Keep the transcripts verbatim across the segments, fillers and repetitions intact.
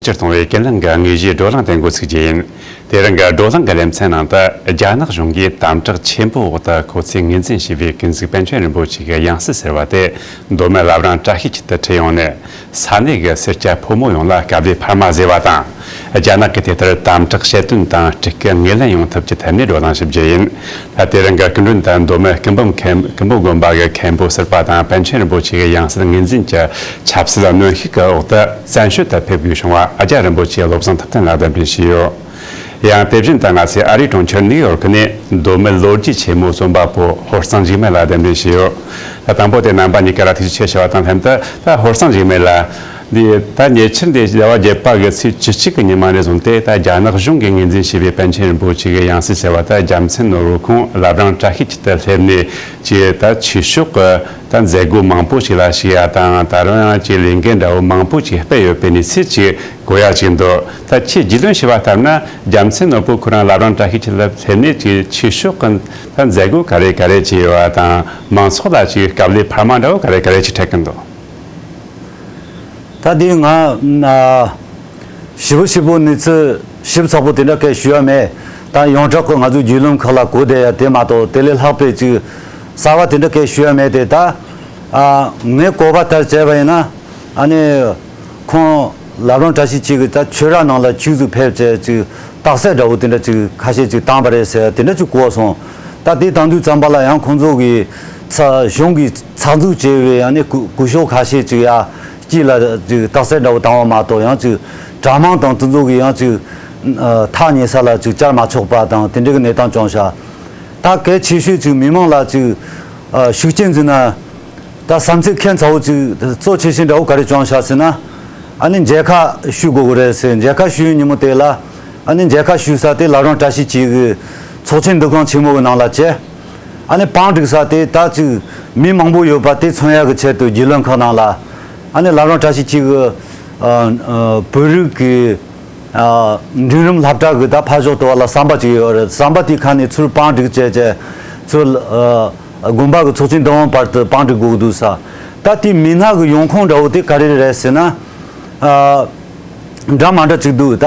སྤྱིར་བཏང་བའི་ཀུན་གླེང་གི་དངོས་གཞིའི་བགྲོ་གླེང་དེ་འགོ་ཚུགས་རྒྱུ་ཡིན། དེ་རིང་གི་བགྲོ་གླེང་གི་ལེ་ཚན་ནང་དུ་རྒྱ་ནག་གཞུང་གིས་དམ་དྲག་ཆེན་པོའི་འོག་ཏུ་ཁོ་ཚོས་ངོས་འཛིན་བྱས་པའི་ཀུན་གཟིགས་པཎ་ཆེན་རིན་པོ་ཆེ་གི་ཡང་སྲིད་ཟེར་བ་དེ་མདོ་སྨད་བླ་བྲང་བཀྲ་ཤིས་འཁྱིལ་དུ་ཁྲིད་ཡོང་ནས། ས་གནས་ཀྱི་སེར་སྐྱ་ཕོ་མོ་ཡོངས་ལ་དཀའ་ལས་འཕར་མ་བཟོས་པ་དང་། རྒྱ་ནག་གིས་དེ་ལྟར་དམ་དྲག་བྱེད་དོན་དང་སྤྲུལ་སྐུ་ངོས་ལེན་ཡོང་ཐབས་ཀྱི་ཐད་ནས་བགྲོ་གླེང་ཞུ་རྒྱུ་ཡིན། ད་དེ་རིང་གི་སྐུ་མགྲོན་དུ་མདོ་སྨད་སྐུ་འབུམ་མཁན་སྐུ་འབུམ་དགོན་པ་གི་མཁན་པོ་ཟུར་པ་དང་། པཎ་ཆེན་རིན་པོ་ཆེ་གི་ཡང་སྲིད་ངོས་འཛིན་གྱི་ཆབ་སྲིད་གནོན་ཤུགས་ཀྱི་འོག་ཏུ་བཙན་བྱོལ་དུ་ཕེབས་དགོས་བྱུང་བ་ཨ་ཅག་རིན་པོ་ཆེ་བློ་བཟང་ཐུབ་བསྟན་ལགས་གདན་འདྲེན་ཞུས་ཡོད། ཡང་དེ་བཞིན་དུ་ང་ཚོས་ཨ་རིའི་གྲོང་ཁྱེར་ནིའུ་ཡོར་ཀི་ནས་མདོ་སྨད་ལོ་རྒྱུས་ཆེན་མོའི་རྩོམ་པ་པོ་ཧོར་གཙང་འཇིགས་མེད་ལགས་གདན་འདྲེན་ཞུས་ཡོད། ད་དང་པོ་དེ་རྣམ་པ་གཉིས་ཀ་ལ་ཐུགས་རྗེ་ཆེ་ཞུ་བ་དང་ལྷན་དུ། ད་ཧོར་གཙང་འཇིགས་མེད་ལགས། འདི་ད་ཉེ་ཆར་འདི་ཟླ་བ་བརྒྱད་པ་གི་ཚེས་བཅུ་གཅིག་གི་ཉི་མ་ནས་བཟུང་སྟེ། ད་རྒྱ་ནག་གཞུང་གིས་ངོས་འཛིན་བྱས་པའི་པཎ་ཆེན་རིན་པོ་ཆེ་གི་ཡང་སྲིད་ཟེར་བ་ད་རྒྱལ་མཚན་ནོར་བུ་ཁོང་བླ་བྲང་བཀྲ་ཤིས་འཁྱིལ་དུ་སླེབས་ནས་ཅིག་ད་ཆོས་ཕྱོགས་ཀྱི་ད་མཛད་སྒོ་མང་པོ་ཞིག་ལ་ཞུགས་ཡ་དང་། ད་རུང་ཡང་ཅིག་ལས་འགན་འདྲ་བོ་མང་པོ་ཅིག་སྤེལ་ཡོད་པའི་གནས་ཚུལ་ཅིག་གོ་ཡ་ཅིག་འདུག་ད་ཁྱེད་རྒྱུས་ལོན་བྱས་པ་ལྟར་ན། རྒྱལ་མཚན་ནོར་བུ་ཁོ་རང་བླ་བྲང་བཀྲ་ཤིས་འཁྱིལ་ལ་སླེབས་ནས་ཅིག་ཆོས་ཕྱོགས་ཀྱི་ད་མཛད་སྒོ་ག་རེ་ག་རེ་བྱས་ཡོད་པ་དང་། མང་ཚོགས་ལ་ཅིག་དཀའ་ལས་འཕར་མ་འདྲ་བོ་ག་རེ་ག་རེ་ཅིག་འཕྲད་ཀྱི་འདུག་ད་དེ་ང་ཨ་ཞིབ་པོ་ཞིབ་པོ་གནས་ཚུལ་ཞིབ་ཚགས་པོ་དེ་འདྲ་སྐད་ཞུ་ཡ་མེད། ད་ཡོངས་གྲགས་ཀྱི་ང་ཚོའི་བརྒྱུད་ལམ་ཁག་ལ་གོ་བསྡད་ཡ་དེ་མ་གཏོགས། དེ་ལས་ལྷག་པའི་ཅིག་གསར་བ་དེ་འདྲ་སྐད་ཞུ་ཡ་མེད་དེ། ད་ཨ་ངས་གོ་བ་ལྟར་བྱས་པ་ཡིན་ན། ཨ་ནི་ཁོང་བླ་བྲང་བཀྲ་ཤིས་འཁྱིལ་གྱི་ད་ཆོས་ར་ནང་ལ་ཆིབས་བསྒྱུར་ཕེབས་བྱས་ཅིག་རྟགས་གསལ་འདྲ་བོ་དེ་འདྲ་ཅིག་ཁ་ཤས་ཅིག་བཏང་པ་རེད་ཟེར་དེ་འདྲ་ཅིག་གོ་སོང་། ད་དེ་བཏང་དུས་ཙམ་པ་ལ་ཡང་ཁོང་ཚོ་གི་ཚ་གཞུང་གིས་ཚགས་འཛུགས་བྱས་པའི་ཨ་ནི་སྐུ་སྐུ་ཞབས་ཁ་ཤས་ཅིག་ཡ་དཀྱིལ་ལ་ཅིག་རྟགས་གསལ་འདྲ་བོ་བཏང་བ་མ་གཏོགས། ཡང་ཅིག་གྲྭ་མང་དང་དེ་ཚོ་གི་ཡང་ཅིག་ཨ་ཐག་ཉེ་ས་ལ་ཅིག་བཅར་མ་ཆོག་པ་དང་དེ་འདྲའི་གི་གནས་སྟངས་བྱུང་ཤག་ད་གལ་ཆེ་ཤོས་ཅིག་མི་མང་ལ་ཅིག་ཨ་ཤུགས་རྐྱེན་འཛིན་ན། ད་བསམ་ཚུལ་ཁྱད་མཚར་བོ་ཅིག་གཙོ་ཆེ་ཤོས་འདྲ་བོ་ག་རེ་བྱུང་ཤག་ཟེར་ན། ཨ་ནི་མཇལ་ཁ་ཞུ་དགོས་ཀྱི་རེད་ཟེར། མཇལ་ཁ་ཞུ་ཡུལ་ཉིན་མོ་དེ་ལ། ཨ་ནི་མཇལ་ཁ་ཞུ་ས་དེ་བླ་བྲང་བཀྲ་ཤིས་འཁྱིལ་གྱི་ཚོགས་ཆེན་འདུ་ཁང་ཆེན་མོ་གི་ནང་ལ་བྱས། ཨ་ནི་བང་སྒྲིག་ས་དེ་ད་ཅིག་མི་མང་པོ་ཡོད་པ་དེ་མཚོན་ཡག་གི་ཆེད་དུ་བརྒྱུད་ལམ་ཁག་ནང་ལ། ཨ་ནི་བླ་བྲང་བཀྲ་ཤིས་འཁྱིལ་གྱི་ཨ་ཨ་བོད་རིགས་ཀྱི་ཨ་འབྲིང་རིམ་སློབ་གྲྭ་གི་ད་ཕར་ཕྱོགས་དེ་བ་ལ་ཟམ་པ་ཅིག་ཡོད་རེད། ཟམ་པ་དེའི་ཁ་ནས་ཚུར་བང་སྒྲིག་བྱས་བྱས་ཚུར་ཨ་དགོན་པ་གི་ཚོགས་ཆེན་འདུ་ཁང་བར་དུ་བང་སྒྲིག་དགོས་ཀྱི་འདུག་ས། ད་དེའི་མི་སྣ་གི་ཡོང་ཁུངས་འདྲ་བོ་དེ་ག་རེ་རེད་ཟེར་ན། ཨ་འདྲ་མ་འདྲ་ཅིག་འདུག་ད་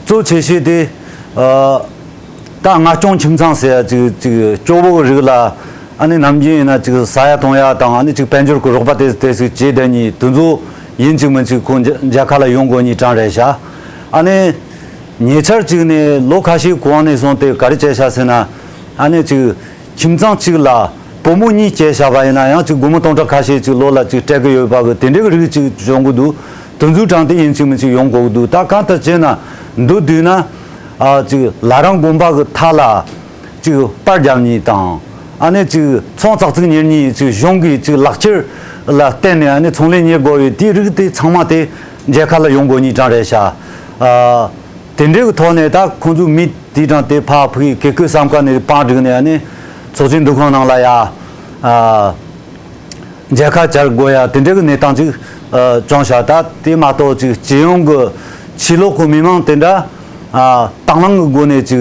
གཙོ་ཆེ་ཤོས་དེ་ཨ་ད་རྔ་སྐྱོང་ཁྱིམ་ཚང་ཟེར་ཡ་ཅིག་ཅིག་སྐྱོ་བོ་གི་རིགས་ལ། ཨ་ནི་ནམ་རྒྱུན་ཡིན་ན་ཅིག་ཟ་ཡ་འཐུང་ཡ་དང་། ཨ་ནི་ཅིག་དཔལ་འབྱོར་གི་རོགས་པ་དེ་དེ་ཟིག་བྱེད་བསྡད་མཁན་དེ་ཚོ་ཡིན་གཅིག་མིན་གཅིག་ཁོ་མཇལ་མཇལ་ཁ་ལ་ཡོང་དགོས་མཁན་གྲས་རེད་ཤག་ཨ་ནི་ཉེ་ཆར་ཅིག་ནས་ལོ་ཁ་ཤས་གོང་ནས་བཟུང་སྟེ་ག་རེ་བྱས་ཤག་ཟེར་ན། ཨ་ནི་ཅིག་ཁྱིམ་ཚང་གཅིག་ལ་བུ་མོ་གཉིས་སྐྱེས་བཞག་པ་ཡིན་ན་ཡང་ཅིག་སྒོར་མོ་སྟོང་ཕྲག་ཁ་ཤས་ཅིག་ལོ་ལ་ཅིག་སྤྲད་ཀྱི་ཡོད་པ་གི་དེ་འདྲའི་གི་རིགས་ཅིག་བྱུང་གི་འདུག་དེ་ཚོའི་གྲས་དེ་ཡིན་གཅིག་མིན་གཅིག་ཡོང་དགོས་ཀྱི་འདུག་ད་གང་ལྟར་བྱས་ན་མདོར་བསྡུས་ན། ཨ་ཅིག་བླ་བྲང་དགོན་པ་གི་མཐའ་ལ་ཅིག་པར་རྒྱབ་མཁན་དང་། ཨ་ནི་ཅིག་ཚོང་ཙག་ཙིག་གཉེར་མཁན་ཅིག་གཞུང་གི་ཅིག་ལག་ཁྱེར་ལ་བརྟེན་ནས་ཨ་ནི་ཚོང་ལས་གཉེར་དགོས་པའི་དེའི་རིགས་དེ་ཚང་མ་དེ་མཇལ་ཁ་ལ་ཡོང་དགོས་མཁན་གྲས་རེད་ཤག་ཨ་དེ་འདྲའི་གི་ཐོག་ནས་ད་ཁོང་ཚོའི་མི་དེའི་གྲས་དེ་ཕར་ཕུད་གི་གེ་ཀོའི་ས་མཁར་ནས་པར་བསྒྲིགས་ནས་ཨ་ནི་ཚོགས་ཆེན་འདུ་ཁང་ནང་ལ་ཡ་ཨ། མཇལ་ཁ་བཅར་དགོས་ཡ་དེ་འདྲའི་གི་གནས་སྟངས་ཅིག་ཨ་བྱུང་ཤག་ད་དེ་མ་གཏོགས་ཅིག་སྤྱི་ཡོངས་གི་ཕྱི་ལོགས་གི་མི་མང་དེ་འདྲ་ཨ་དང་བླངས་གི་སྒོ་ནས་ཅིག་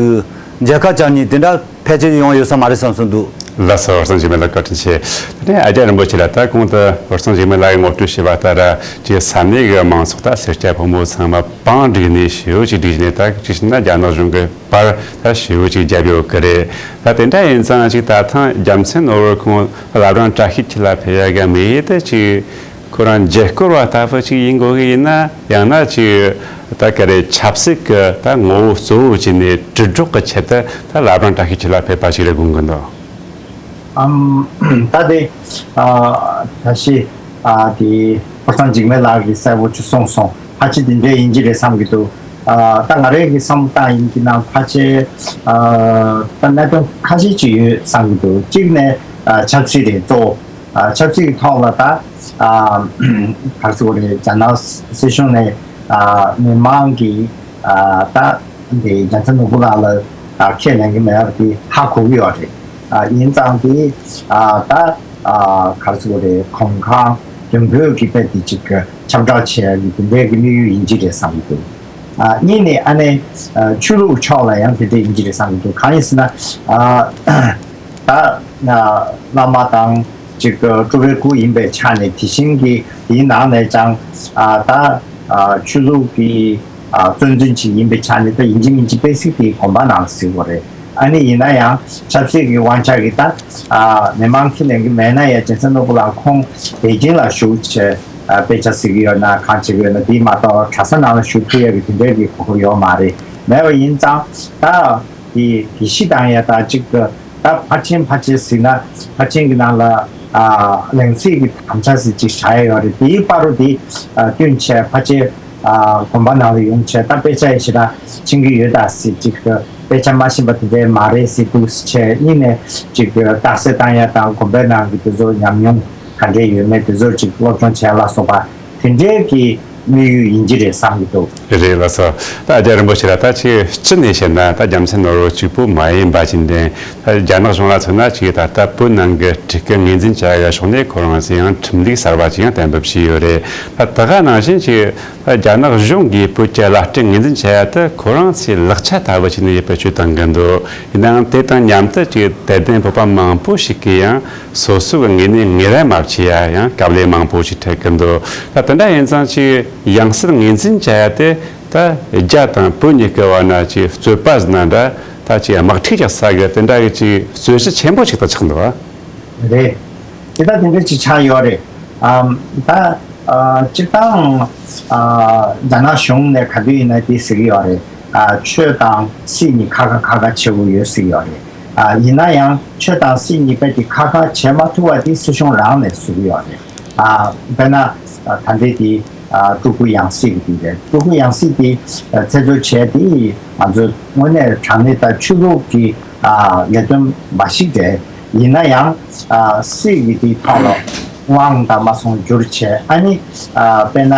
མཇལ་ཁ་བཅར་མཁན་དེ་འདྲ་ཕལ་ཆེར་ཡོང་ཡོད་ས་མ་རེད་བསམ་བསམ་འདུག་ལགས་སོ། ཧོར་གཙང་འཇིགས་མེད་ལགས་བཀའ་དྲིན་ཆེ། དེ་ནས་ཨ་ཅག་རིན་པོ་ཆེ་ལགས། ད་གོང་དུ་ཧོར་གཙང་འཇིགས་མེད་ལགས་ཀྱིས་ངོ་སྤྲོད་བྱས་པ་ལྟར་ཅིག་ས་གནས་ཀྱི་མང་ཚོགས་དང་སེར་སྐྱ་ཕོ་མོ་ཚང་མ་བང་བསྒྲིགས་ནས་ཞེ་པོ་ཅིག་བསྒྲིགས་ནས། ད་གཅིག་བྱས་ན་རྒྱ་ནག་གཞུང་གི་པར་ད་ཞེ་པོ་ཅིག་བརྒྱབ་ཡོད་ཀྱི་རེད། ད་དེ་འདྲ་ཡིན་ཙང་ཅིག་ད་ཐེངས་རྒྱལ་མཚན་ནོར་བུ་ཁོང་བླ་བྲང་བཀྲ་ཤིས་འཁྱིལ་ལ་ཕེབས་ཡ་གི་དམིགས་ཡུལ་དེ་ཅིག་ཁོ་རང་མཇལ་སྐོར་བ་ལྟ་བུ་ཅིག་ཡིན་དགོས་ཀྱི་ཡིན་ན། ཡང་ན་ཅིག་ད་ག་རེ་ཆབ་སྲིད་ཀྱི་ད་ངོ་བོ་གཙོ་བོ་བྱས་ནས་དྲིལ་སྒྲོག་གི་ཆེད་དུ་ད་བླ་བྲང་བཀྲ་ཤིས་འཁྱིལ་ལ་ཕེབས་པ་ཞིག་རེད་དགོངས་ཀྱི་འདུག་ཨམ། ད་དེ་ཨ་ད་ཤི་ཨ་དེ་ཧོར་གཙང་འཇིགས་མེད་ལགས་ཀྱིས་གསལ་པོ་ཅིག་གསུངས་སོང་། ཕལ་ཆེར་དེ་འདྲ་ཡིན་གྱི་རེད་བསམ་གྱི་འདུག་ཨ་ད་ང་རང་གི་བསམ་བློ་བཏང་ཡིན་གྱི་ན་ཕལ་ཆེར་ཨ་ད་གནད་དོན་ཁ་ཤས་ཅིག་ཡོད་བསམ་གྱི་འདུག་གཅིག་ནས་ཨ་ཆབ་སྲིད་རེད་གཙོ་བོ། ཨ་ཆབ་སྲིད་ཀྱི་ཐོག་ལ་ད་ཨ་ག་རེ་ཟེར་དགོས་རེད། རྒྱ་ནག་སྲིད་གཞུང་ནས་ཨ་མི་མང་གི་ཨ་ད་འདི་རྒྱལ་མཚན་ནོར་བུ་ལགས་ལ་ཨ་ཁས་ལེན་གྱི་མེད་པ་དེ་ཧ་གོ་གི་ཡོད་རེད། ཨ་ཡིན་ཙང་དེ་ཨ་ད་ཨ་ག་རེ་ཟེར་དགོས་རེད། གོམ་གང་མདུན་སྤོས་ཀྱི་དཔེ་དེ་ཅིག་ཁྱབ་བསྒྲགས་བྱེད་ཡ་གི་དེ་འདྲའི་གི་དམིགས་ཡུལ་ཡིན་གྱི་རེད་བསམ་གྱི་འདུག་ཨ་གཉིས་ནས་ཨ་ནི་ཨ་ཆོས་ལུགས་ཕྱོགས་ལ་ཡང་དེ་འདྲ་ཡིན་གྱི་རེད་བསམ་གྱི་འདུག་གང་ཡིན་ཟེར་ན་ཨ་ད་ཨ་བླ་མ་དང་ཅིག་སྤྲུལ་པའི་སྐུ་ཡིན་པའི་ཆ་ནས། དེ་བཞིན་གྱི་དེའི་ནང་ནས་ཀྱང་ཨ་ད་ ཆོས་ལུགས་ཀྱི་གཙོ་འཛིན་ཅིག་ཡིན་པའི་ཆ་ནས་ད་ཡིན་གཅིག་མིན་གཅིག་དཔེ་གཟིགས་དེ་དགོན་པ་ནང་ལ་གཟིགས་དགོས་རེད། ཨ་ནི་ཡིན་ན་ཡང་ཆབ་སྲིད་ཀྱི་དབང་ཆ་གིས་ད་མི་མང་ཁས་ལེན་གྱི་མེད་ན་ཡང་སྦྱིན་བདག་ནོར་བུ་ལགས་ཁོང་པེ་ཅིང་ལ་བཞུགས་བྱས་དཔེ་ཆ་གཟིགས་ཀྱི་ཡོད་ན་གང་བྱེད་ཀྱི་ཡོད་ན་དེ་མ་གཏོགས་གྲྭ་ས་ནང་ལ་བཞུགས་ཐུབ་ཡག་གི་དེ་འདྲའི་གི་གོ་སྐབས་ཡོད་མ་རེད། མེད་པ་ཡིན་ཙང་ད་དེ་དགེ་བཤེས་དང་ཡང་ད་ཅིག་ད་ཕར་ཕྱིན་ཕར་ཕྱིན་ཟེར་ན་ཕར་ཕྱིན་གྱི་ནང་ལ་ཨ་གླེང་ཚིག་གི་དམ་བཅའ་ཟེར་ཅིག་བཞག་ཡ་ཡོད་རེད། དེའི་བར་དུ་དེ་ཨ་བསྟུན་བྱས་ཕར་ཕྱིན་ཨ་དགོན་པ་ནང་ལ་ཡོང་བྱས་ད་དཔེ་ཆ་ཡི་ཞེ་དྲག་ཕྱིན་གྱི་ཡོད་ད་ཟེར་ཅིག་དཔེ་ཆ་མ་ཕྱིན་པ་དེ་འདྲའི་མ་རེད་ཟེར་འདུག་ཟེར་བྱས་གཉིས་ནས་ཅིག་རྟགས་གསལ་བཏང་ཡ་དང་དགོན་པའི་ནང་གི་དེ་ཚོ་ཉམས་མྱོང་ག་འདྲས་ཡོད་མེད་དེ་ཚོ་ཅིག་སློབ་སྦྱོང་བྱས་ལ་སོགས་པ་དེ་འདྲའི་གི་དམིགས་ཡུལ་ཡིན་གྱི་རེད་བསམ་གྱི་འདུག་རེད་ལགས་སོ། ད་རྒྱལ་བ་རིན་པོ་ཆེ་ལ་ད་ཅིག་སྤྱི་ནས་བཤད་ན་ད་རྒྱལ་མཚན་ནོར་བུ་གཅིག་པུ་མ་ཡིན་པ་ཅིག་འདྲ། ད་རྒྱ་ནག་གཞུང་ལ་མཚོན་ན་ཅིག་ད་ལྟ་བོད་ནང་གི་སྤྲུལ་སྐུ་ངོས་འཛིན་བྱ་ཡ་ཕྱོགས་ནས་ཁོ་རང་ཚོས་ཡང་ཁྲིམས་ལུགས་གསར་བ་ཅིག་ཡང་གཏན་འབེབས་བྱས་ཡོད་རེད། ད་ད་ག་ནང་བཞིན་ཅིག་ད་རྒྱ་ནག་གཞུང་གིས་བོད་ཀྱི་བླ་སྤྲུལ་ངོས་འཛིན་བྱ་ཡ་དེ་ཁོ་རང་ཚོའི་ལག་ཆ་ལྟ་བུ་ཅིག་ནས་ཡོད་པའི་བཅོས་བཏང་གི་འདུག་ཡིན་ནའང་དེ་དང་མཉམ་དུ་ཅིག་དད་ལྡན་བོད་པ་མང་པོ་ཞིག་གིས་ཡང་སོ་སོ་གི་ངོས་ནས་ངོས་ལེན་མ་བྱས་ཡ་ཡང་དཀའ་ལས་མང་པོ་ཞིག་འཕྲད་ཀྱི་འདུག་ད་དེ་འདྲ་ཡིན་ཙང་ཅིག་ཡང་སྲིད་ངོས་འཛིན་བྱ་ཡ་དེ་ད་རྒྱ་དང་བོད་གཉིས་ཀྱི་བར་ན་ཅིག་རྩོད་པ་ཟེར་ན་འདྲ་ད་ཅིག་དམག་འཁྲུག་རྒྱག་ས་གི་དེ་འདྲ་གི་ཅིག་རྩོད་གཞི་ཆེན་པོ་ཞིག་ཏུ་ཆགས་འདུག་ཨ། རེད། དེ་ད་དེ་འདྲ་ཅིག་ཆགས་ཡོད་རེད། ཨམ་ད་ཨ་སྤྱིར་བཏང་ཨ་རྒྱ་ནག་གཞུང་ནས་ག་དུས་ཡིན་ན་དེ་ཟེར་གྱི་ཡོད་རེད། ཨ་ཆོས་དང་སྲིད་གཉིས་ཁ་ཁ་ཁ་ཁ་བྱེད་དགོས་ཡོད་ཟེར་གྱི་ཡོད་རེད། ཨ་ཡིན་ན་ཡང་ཆོས་དང་སྲིད་གཉིས་པ་དེ་ཁ་ཁ་བྱེད་མ་ཐུབ་པ་དེ་སྲིད་གཞུང་རང་ནས་བཟོ་གི་ཡོད་རེད། ཨ་དཔེར་ན་ཨ་ད་ལྟའི་དེ་ཨ་སྤྲུལ་སྐུ་ཡང་སྲིད་ཀྱི་དེ་རེད། སྤྲུལ་སྐུ་ཡང་སྲིད་དེ་ཨ་རྩད་གཅོད་བྱས་དེ་ང་ཚོ་དངོས་གནས་དྲང་གནས་ད་ཆོས་ལུགས་ཀྱི་ཨ་ལས་དོན་འབའ་ཞིག་རེད། ཡིན་ན་ཡང་ཨ་སྲིད་ཀྱི་དེའི་ཐོག་ལ་དབང་དང་མ་སོང་བསྒྱུར་བྱས་ཨ་ནི་ཨ་དཔེར་ན་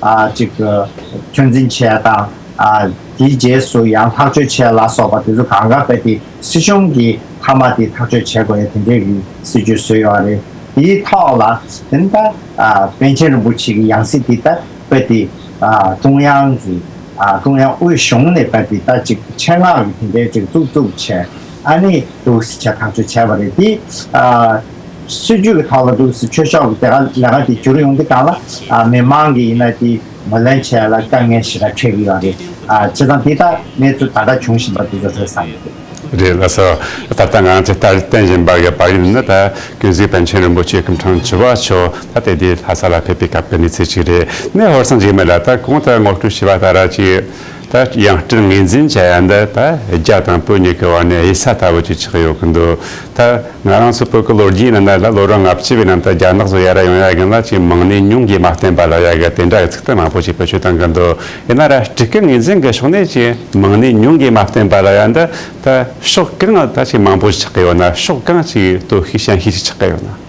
ཨ་ཅིག་ཚོད་འཛིན་བྱས་དང་ཨ་དེའི་རྗེས་སུ་ཡང་ཐག་གཅོད་བྱས་ལ་སོགས་པ་དེ་ཚོ་གང་ག་དཔེ་དེ་སྲིད་གཞུང་གི་མཐའ་མ་དེ་ཐག་གཅོད་བྱེད་དགོས་ཡ་དེ་འདྲའི་གི་སྲིད་ཇུས་བཟོས་ཡོད་རེད། དེའི་ཐོག་ལ་དེ་ནི་ད་ཨ་པཎ་ཆེན་རིན་པོ་ཆེ་གི་ཡང་སྲིད་དེ་ད་དཔེ་དེ་ཨ་ཀྲུང་དབྱང་གི་ཨ་ཀྲུང་དབྱང་དབུས་གཞུང་ནས་དཔེ་དེ་ད་ཅིག་ཆེད་མངགས་ཀྱི་དེ་འདྲའི་ཅིག་བཙུགས་བཙུགས་བྱས་ཨ་ནི་འདུག་སེ་བྱས་ཐག་གཅོད་བྱས་པ་རེད། དེ་ཨ་སྲིད་ཇུས་ཀྱི་ཐོག་ལ་འདུག་སེ་ཆོས་ཕྱོགས་ཀྱི་དེ་ག་ལས་ཀ་དེ་བསྒྱུར་ཡོང་གི་སྒང་ལ་ཨ་མི་མང་གི་ཡིན་ན་དེ་ངོས་ལེན་བྱས་ལ་དཀའ་ངལ་ཞེ་དྲག་འཕྲད་ཀྱི་ཡོད་རེད། ཨ་བྱས་ཙང་དེ་ལྟར་གནས་ཚུལ་ད་ལྟ་བྱུང་བཞིན་པ་དེ་ཚོ་རེད་བསམ་ཡོད། རེད་ལགས་སོ། ད་ལྟ་ང་ཚོས་ལྟ་བསྟན་བཞིན་པ་གི་བར་ཡུལ་ནི་ད་ཀུན་གཟིགས་པཎ་ཆེན་རིན་པོ་ཆེ་སྐུ་ཕྲེང་བཅུ་པ་མཆོག་ད་དེ་དུས་ལྷ་ས་ལ་ཕེབས་པའི་སྐབས་ཀྱི་གནས་ཚུལ་ཅིག་རེད། ནས་ཧོར་སེང་འཇིགས་མེད་ལ་ད་གོང་དུ་ངོ་སྤྲོད་བྱས་པ་ལྟར་ཅིག་ད་ཡང་སྤྲུལ་ངོས་འཛིན་བྱ་ཡ་འདི་ད་རྒྱ་དང་བོད་གཉིས་ཀྱི་བར་ནས་དབྱེ་ས་ལྟ་བུ་ཅིག་ཆགས་ཡོད་ཀྱི་འདུག་ད་ང་རང་ཚོ་བོད་ཀྱི་ལོ་རྒྱུས་ནང་ན་ལ་ལོ་རབས་ལྔ་བཅུ་བའི་ནང་དུ་རྒྱ་ནག་ཚོ་ཡར་ཡོང་ཡ་གི་ལ་ཅིག་མང་ནས་ཉུང་གིས་མ་བསྟེན་པ་ལ་ཡ་གི་དེ་འདྲ་གི་ཚིག་དོན་མང་པོ་ཞིག་བེད་སྤྱོད་བཏང་གི་འདུག་ཡིན་ན་ར་སྤྲུལ་སྐུ་ངོས་འཛིན་གྱི་ཕྱོགས་ནས་ཅིག་མང་ནས་ཉུང་གིས་མ་བསྟེན་པ་ལ་ཡ་འདི་ད་ཕྱོགས་གང་ད་ཅིག་མང་པོ་ཞིག་ཆགས་ཀྱི་ཡོད་ན། ཕྱོགས་གང་ཅིག་གཏོར་བཤིག་ཞན་ཤོས་ཤིག་ཆགས་ཀྱི་ཡོད་ན།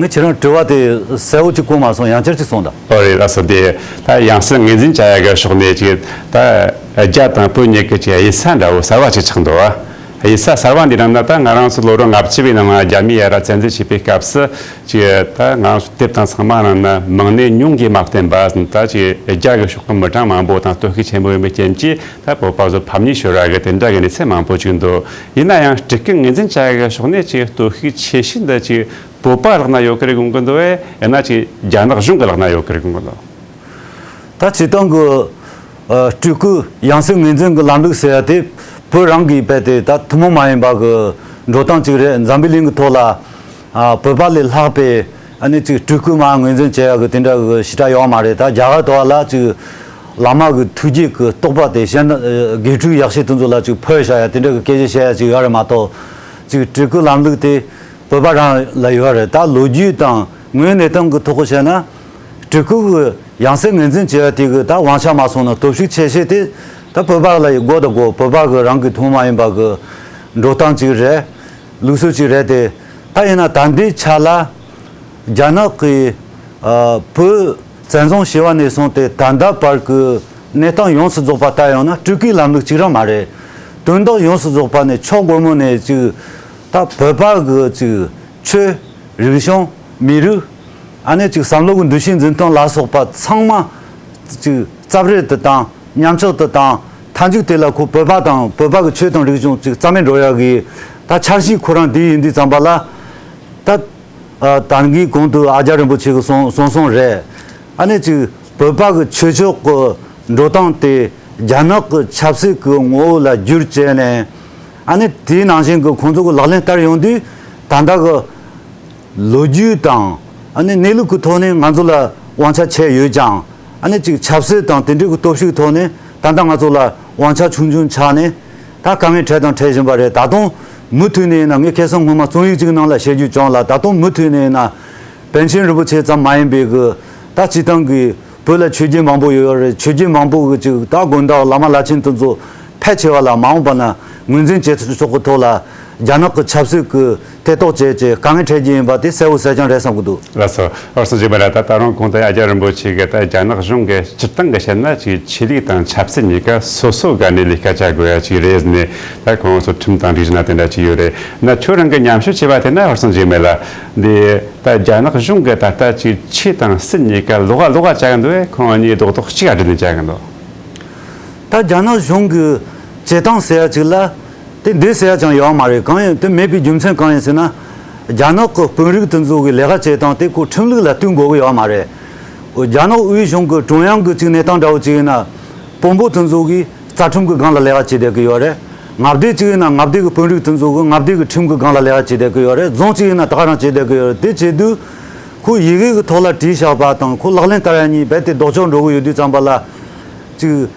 ངས་ཁྱེད་རང་དྲི་བ་དེ་གསལ་བོ་ཅིག་གོ་མ་སོང་། ཡང་བསྐྱར་ཅིག་གསུངས་དང་། ཨོ་རེད་ལགས་སོ། དེ་ད་ཡང་སྲིད་ངོས་འཛིན་བྱ་ཡ་གི་ཕྱོགས་ནས་ཅིག་ད་རྒྱ་དང་བོད་གཉིས་ཀྱི་ཅིག་དབྱེ་ས་འདྲ་བོ་གསར་བ་ཅིག་ཆགས་འདུག་བ། དབྱེ་ས་གསར་བ་འདི་རང་ན་ད་ང་རང་ཚོ་ལོ་རབས་ལྔ་བཅུ་བའི་ནང་ལ་རྒྱ་མིས་ཡར་བཙན་འཛུལ་བྱས་པའི་སྐབས་སུ་ཅིག་ད་ང་རང་ཚོ་དེབ་དང་ཚང་མ་ནང་ན་མང་ནས་ཉུང་གིས་མ་བསྟེན་པ་ཟིན། ད་ཅིག་རྒྱ་གི་ཕྱོགས་ཀྱི་མི་གྲངས་མང་པོ་དང་གཏོར་བཤིག་ཆེན་པོ་ཡོད་པའི་རྐྱེན་གྱིས་ད་བོད་པ་ཚོ་ཕམ་ཉེས་ཤོར་བ་གི་དེ་འདྲ་གི་གནས་ཚུལ་མང་པོ་ཅིག་འདུག་ཡིན་ན་ཡང་སྤྲུལ་སྐུ་ངོས་འཛིན་བྱ་ཡ་གི་ཕྱོགས་ནས་ཅིག་གཏོར་བཤིག་ཆེ་ཤོས་འདི་ཅིག་བོད་པ་ལག་ན་ཡོད་ཀི་རེད་དགོངས་ཀི་འདུག་བས། ཡང་ན་ཅིག་རྒྱ་ནག་གཞུང་གི་ལག་ན་ཡོད་ཀི་རེད་དགོངས་ཀི་འདུག་ད་སྤྱིར་བཏང་གི་ཨ་སྤྲུལ་སྐུ་ཡང་སྲིད་ངོས་འཛིན་གྱི་ལམ་ལུགས་ཟེར་ཡ་དེ་བོད་རང་གི་རྦད་དེ་ད་ཐུན་མོང་མ་ཡིན་པ་གི་འགྲོ་སྟངས་ཅིག་རེད། འཛམ་བུའི་གླིང་གི་ཐོག་ལ་ཨ་བོད་པ་ལས་ལྷག་པའི་ཨ་ནི་ཅིག་སྤྲུལ་སྐུ་མར་ངོས་འཛིན་བྱེད་ཡ་གི་དེ་འདྲ་གི་ཞེ་དྲག་ཡོད་མ་རེད། ད་རྒྱ་གར་དུ་བ་ལ་ཅིག་བླ་མ་གི་ཐུགས་རྗེ་གི་རྟོགས་པ་དེ་གཞན་དགེ་ཕྲུག་ཡག་ཤོས་དེ་ཚོ་ལ་ཅིག་ཕུལ་བཞག་ཡ་དེ་འདྲ་གི་སྐད་ཆ་བཤད་ཡ་ཅིག་ཡོད་རེད་མ་གཏོགས། ཅིག་སྤྲུལ་སྐུ་ལམ་ལུགས་དེ་བོད་པ་རང་ལ་ཡོད་རེད། ད་ལོ་རྒྱུས་དང་དངོས་གནས་སྟངས་ཀྱི་ཐོག་བཤད་ན་སྤྲུལ་སྐུ་གི་ཡང་སྲིད་ངོས་འཛིན་བྱེད་ཡ་དེ་གི་ད་དབང་ཆ་མ་སོང་ན་སྟོབས་ཤུགས་ཆེ་ཤོས་དེ་ད་བོད་པ་ལ་ཡི་དགོས་དང་དགོས། བོད་པ་གི་རང་གི་ཐུན་མོང་མ་ཡིན་པ་གི་འགྲོ་སྟངས་ཅིག་རེད། ལུགས་སྲོལ་ཅིག་རེད་དེ། ད་ཡིན་ན་ད་ལྟའི་ཆ་ལ་རྒྱ་ནག་གི་ཨ་བོད་བཙན་བཟུང་བྱས་པ་ནས་བཟུང་སྟེ་ད་ལྟ་བར་གྱི་གནས་སྟངས་ཡོངས་སུ་རྫོགས་པ་ལྟ་ཡོང་ན་སྤྲུལ་སྐུའི་ལམ་ལུགས་གཅིག་རང་མ་རེད། དོན་དག་ཡོངས་སུ་རྫོགས་པ་ནས་ཕྱོགས་སྒོར་མོ་ནས་ཅིག་ད་བོད་པ་གི་ཅིག་ཆོས་རིག་གཞུང་མི་རིགས་ཨ་ནེ་ཅིག་བསམ་བློ་གི་འདུ་ཤེས་འཛིན་སྟངས་ལ་སོགས་པ་ཚང་མ་ཅིག་རྩབ་རལ་དུ་བཏང་། ཉམས་ཆག་ཏུ་བཏང་། མཐའ་མཇུག་དེ་ལ་ཁོ་བོད་པ་དང་བོད་པ་གི་ཆོས་དང་རིག་གཞུང་ཅིག་རྩ་མེད་འགྲོ་ཡག་གི་ད་འཆར་གཞི་ཁོ་རང་འདི་ཡིན་དུས་ཙམ་པ་ལ། ད་ཨ་ད་གིན་གོང་དུ་ཨ་རྒྱ་རིན་པོ་ཆེ་གིས་གསུངས་གསུངས་སོང་རེད། ཨ་ནི་ཅིག་བོད་པ་གི་ཆོས་ཕྱོགས་ཀྱི་འགྲོ་སྟངས་དེ་རྒྱ་ནག་གི་ཆབ་སྲིད་ཀྱི་ངོ་བོ་ལ་བསྒྱུར་བྱས་ནས། ཨ་ནི་དེའི་ནང་བཞིན་གྱི་ཁོང་ཚོ་གི་ལག་ལེན་བསྟར་ཡོང་དུས། ད་ལྟ་གི་ལོ་རྒྱུས་དང་ཨ་ནི་གནས་ལུགས་ཀྱི་ཐོག་ནས་ང་ཚོ་ལ་དབང་ཆ་ཆེ་ཡོད་ཀྱང་། ཨ་ནི་ཅིག་ཆབ་སྲིད་དང་དེ་འདྲའི་གི་སྟོབས་ཤུགས་ཐོག་ནས་ད་ལྟ་ང་ཚོ་ལ་དབང་ཆ་ཆུང་ཆུང་ཆགས་ནས། ད་དཀའ་ངལ་འཕྲད་དང་འཕྲད་བཞིན་པ་རེད། ད་དུང་མུ་མཐུད་ནས་ཡིན་ན། ངས་ཁ་སང་སྔོན་མ་རྩོམ་ཡིག་ཅིག་ནང་ལ་བཤད་རྒྱུ་བྱུང་ལ། ད་དུང་མུ་མཐུད་ནས་ཡིན་ན། པཎ་ཆེན་རིན་པོ་ཆེ་ཙམ་མ་ཡིན་པའི་གི་ད་སྤྱིར་བཏང་གི་བོད་ལ་ཆོས་བརྒྱུད་མང་པོ་ཡོད་རེད། ཆོས་བརྒྱུད་མང་པོ་གི་ཅིག་ད་དགོན་བདག་བླ་མ་བླ་ཆེན་དེ་ཚོ་ཕལ་ཆེ་བ་ལ་མ་འོངས་པ་ན་ངོས་འཛིན་བྱེད་ཆོག་གི་ཐོག་ལ། རྒྱ་ནག་གི་ཆབ་སྲིད་ཀྱི་ཐེ་གཏོགས་བྱས་བྱས་དཀའ་ངལ་འཕྲད་ཀྱི་ཡིན་པ་དེ་གསལ་བོ་གསལ་རྐྱང་རེད་བསམ་གྱི་འདུག། ལགས་སོ། ཨོ་སྲུང་རྗེས་མ་ལ། ད་ད་རུང་གོང་དུ་ཨ་ཅག་རིན་པོ་ཆེ་གིས་ད་རྒྱ་ནག་གཞུང་གི་སྤྱིར་བཏང་གི་བཤད་ན་ཅིག་ཆོས་ལུགས་དང་ཆབ་སྲིད་གཉིས་ཀ་སོ་སོ་སྒང་ནས་ལས་ཀ་བྱ་དགོས་ཡ་ཅིག་རེད་ཟེར་ནས། ད་ཁོང་ཚོ་ཁྲིམས་དང་སྒྲིག་གཞི་ན་དེ་འདྲ་ཅིག་ཡོད་རེད། ན་ཁྱོད་རང་གི་ཉམས་ཞིབ་བྱས་པ་དེ་ན། ཨོ་སྲུང་རྗེས་མ་ལ། འདི་ད་རྒྱ་ནག་གཞུང་གིས་ད་ལྟ་ཅིག་ཆོས་དང་སྲིད་གཉིས་ཀ་ལོགས་ཀ་ལོགས་ཀ་བྱ་གི་འདུག་གས། ཁོང་གཉིས་རྡོག་རྡོག་གཅིག་ག་སྒྲིལ་ནས་བྱ་གི་འདུག། ད་རྒྱ་ནག་གཞུང་གི་བྱེད་སྟངས་ཟེར་ཡ་ཅིག་ལ་དེ་འདི་ཟེར་ཡ་ཅང་ཡོད་མ་རེད། གང་ཡིན་དེ་མེད་པའི་རྒྱུ་མཚན་གང་ཡིན་ཟེར་ན། རྒྱ་ནག་གི་དཔོན་རིགས་དེ་ཚོ་གི་ལས་ཀ་བྱེད་སྟངས་དེ་ཁོ་ཁྲིམས་ལུགས་ལ་བསྟུན་དགོས་གི་ཡོད་མ་རེད། རྒྱ་ནག་དབུས་གཞུང་གི་ཀྲུང་དབྱང་གི་ཅིག་གནས་སྟངས་འདྲ་བོ་ཅིག་ཡིན་ན། དཔོན་པོ་དེ་ཚོ་གི་རྩ་ཁྲིམས་ཀྱི་སྒང་ལ་ལས་ཀ་བྱེད་བསྡད་ཀྱི་ཡོད་རེད། མངའ་སྡེ་གཅིག་ཡིན་ན་མངའ་སྡེ་གི་དཔོན་རིགས་དེ་ཚོ་གི་མངའ་སྡེ་གི་ཁྲིམས་ཀྱི་སྒང་ལ་ལས་ཀ་བྱེད་བསྡད་ཀྱི་ཡོད་རེད། རྫོང་གཅིག་ཡིན་ན་དེ་ག་རང་བྱེད་བསྡད་ཀྱི་ཡོད་རེད། དེ་བྱེད་དུས་ཁོ་ཡི་གེ་གི་ཐོག་ལ་བྲིས་བཞག་པ་དང་ཁོ་ལག་ལེན་བསྟར་ཡ་གཉིས་རྦད་དེ་ལྡོག་ཕྱོགས་འགྲོ་གི་ཡོད་དུས་ཙམ་པ་ལ། ཅིག་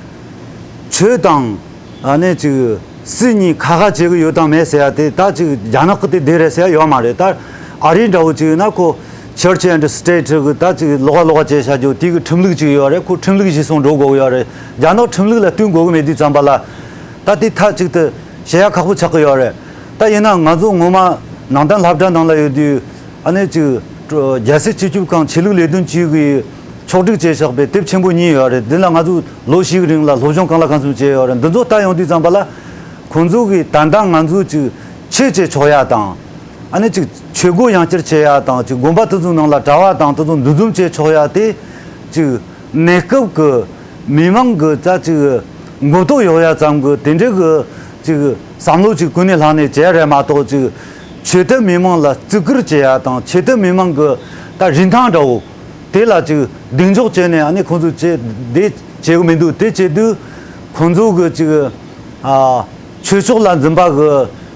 ཆོས་དང་ཨ་ནི་ཅིག་སྲིད་གཉིས་ཁ་ཁ་བྱེད་གི་ཡོད་དང་མེད་ཟེར་ཡ་དེ། ད་ཅིག་རྒྱ་ནག་གི་དེ་བདེ་རེད་ཟེར་ཡ་ཡོད་མ་རེད། ད་ཨ་རི་འདྲ་བོ་ཅིག་ཡིན་ན་ཁོ་Church and State་གི་ད་ཅིག་ལོགས་ཀ་ལོགས་ཀ་བྱས་བཞག་རྒྱུ་དེ་གི་ཁྲིམས་ལུགས་ཅིག་ཡོད་རེད། ཁོ་ཁྲིམས་ལུགས་གཞིར་བཟུང་འགྲོ་དགོས་གི་ཡོད་རེད། རྒྱ་ནག་ཁྲིམས་ལུགས་ལ་བསྟུན་དགོས་གི་མེད་དུས་ཙམ་པ་ལ། ད་དེ་མཐའ་གཅིག་ཏུ་བྱེད་ཡ་ཁག་པོ་ཆགས་གི་ཡོད་རེད། ད་ཡིན་ན་ང་ཚོ་སྔོན་མ་ནང་བསྟན་སློབ་གྲྭ་ནང་ལ་ཡོད་དུས། ཨ་ནི་ཅིག་རྒྱལ་སྲིད་སྤྱི་ཁྱབ་ཁང་ཆོས་ལུགས་ལས་དོན་ཅུས་ཀྱི་ཕྱོགས་སྒྲིག་བྱས་བཞག་པའི་དེབ་ཆེན་པོ་གཉིས་ཡོད་རེད། འདི་ལ་ང་ཚོས་ལོ་བཞིའི་རིང་ལ་སློབ་སྦྱོང་གང་ལ་གང་འཚམ་བྱས་ཡོད་རེད། འདི་ཚོ་ལྟ་ཡོང་དུས་ཙམ་པ་ལ། ཁོང་ཚོ་གིས་ད་ལྟ་ང་ཚོས་ཅིག་ཆོས་བྱེད་ཆོག་ཡ་དང་། ཨ་ནི་ཅིག་ཆོས་སྒོ་ཡང་བསྐྱར་ཕྱེ་ཡ་དང་། ཅིག་དགོན་པ་དེ་ཚོའི་ནང་ལ་གྲྭ་པ་དང་དེ་ཚོ་འདུ་འཛོམས་བྱེད་ཆོག་ཡ་དེ། ཅིག་གནས་སྐབས་ཀྱི་མི་མང་གི་ད་ཅིག་མགོ་ཐོག་ཡོང་ཡ་ཙམ་གྱི་དེ་འདྲའི་གི་ཅིག་བསམ་བློ་ཅིག་ཀུན་ནས་བསླངས་ནས་བྱས་རེད་མ་གཏོགས། ཅིག་ཆོས་དད་མི་མང་ལ་བརྩི་བཀུར་བྱེད་ཡ་དང་། ཆོས་དད་མི་མང་གི་ད་རིན་ཐང་འདྲ་བོ་དེ་ལ་ཅིག་གདེང་འཇོག་བྱས་ནས། ཨ་ནི་ཁོང་ཚོས་བྱེད་དེ་བྱེད་གི་མི་འདུག། དེ་བྱེད་དུས་ཁོང་ཚོ་གི་ཅིག་ཨ་ཆོས་ཕྱོགས་ལ་འཛིན་པ་གི་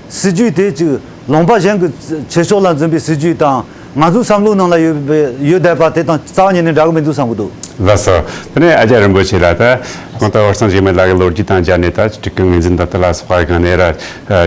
སྲིད་ཇུས་དེ་ཅིག་ལུང་པ་གཞན་གྱི་ཆོས་ཕྱོགས་ལ་འཛིན་པའི་སྲིད་ཇུས་དང་། ང་ཚོའི་བསམ་བློའི་ནང་ལ་ཡོད་པའི་ཡོད་བསྡད་པ་དེ་དང་རྩ་བ་ཉིད་ནས་འདྲ་གི་མི་འདུག་བསམ་གི་འདུག། ལགས་སོ། དེ་ནས་ཨ་ཅག་རིན་པོ་ཆེ་ལགས། ད་གོང་དུ་ཨོ་སྲུང་རྗེས་མ་ལགས་ཀྱིས་ལོ་རྒྱུས་དང་སྦྱར་ནས། ད་སྤྲུལ་སྐུ་ངོས་འཛིན་དང་དེ་ལ་སོགས་པ་གང་ནས་ར་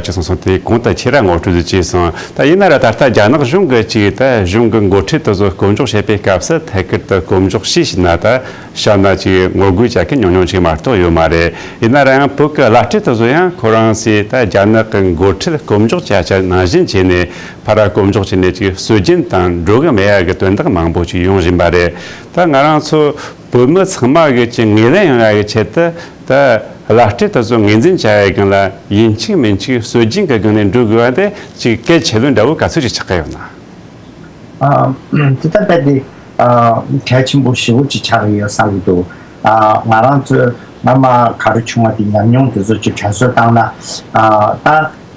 ཅི་གསུངས་སོང་། དེ་གོང་དུ་ཁྱེད་རང་ངོ་སྤྲོད་ཅིག་བྱས་སོང་། ད་ཡིན་ན་ར་ད་ལྟ་རྒྱ་ནག་གཞུང་གི་ཅིག་ད་གཞུང་གི་འགོ་ཁྲིད་དེ་ཚོ་བསྐོ་འཇོག་བྱེད་པའི་སྐབས་སུ། ཐད་ཀར་དུ་བསྐོ་འཇོག་ཞུས་ཞུས་ན། ད་བྱས་ན་ཅིག་ངོ་རྒོལ་བྱ་མཁན་ཉུང་ཉུང་ཅིག་མ་གཏོགས་ཡོད་མ་རེད། ཡིན་ན་ར་ཡང་བོད་ཀྱི་བླ་སྤྲུལ་དེ་ཚོ་ཡང་ཁོ་རང་ཚོས་ད་རྒྱ་ནག་གི་འགོ་ཁྲིད་བསྐོ་འཇོག་བྱ་བྱ་ནང་བཞིན་བྱས་ནས། ཕར་ར་བསྐོ་འཇོག་བྱས་ནས་ཅིག་སྲོལ་རྒྱུན་དང་འགྲོ་གི་མེད་ཡ་གི་དོན་དག་མང་པོ་ཅིག་ཡོང་བཞིན་པ་རེད། ད་ང་རང་ཚོ་བོད་མི་ཚང་མ་གི་ཅིག་ངོས་ལེན་ཡོང་ཡ་གི་ཆེད་དུ། ད་བླ་སྤྲུལ་དེ་ཚོ་ངོས་འཛིན་བྱ་ཡ་གི་སྒང་ལ་ཡིན་གཅིག་མིན་གཅིག་སྲོལ་རྒྱུན་གི་སྒང་ནས་འགྲོ་དགོས་པ་དེ་ཅིག་གལ་ཆེ་ལོས་འདྲ་བོ་ག་ཚོད་ཅིག་ཆགས་ཀྱི་ཡོད་ན། ཨ། དེ་ལྟ་བས་དེ། ཨ། གལ་ཆེན་པོ་ཞེ་པོ་ཅིག་ཆགས་ཀྱི་ཡོད་བསམ་གྱི་འདུག། ཨ། ང་རང་ཚོའི་སྔ་མ་ག་རེ་བྱུང་བ་དེ་ཉམས་མྱོང་དེ་ཚོ་ཅིག་དྲན་གསོ་བཏང་ན། ཨ། ད་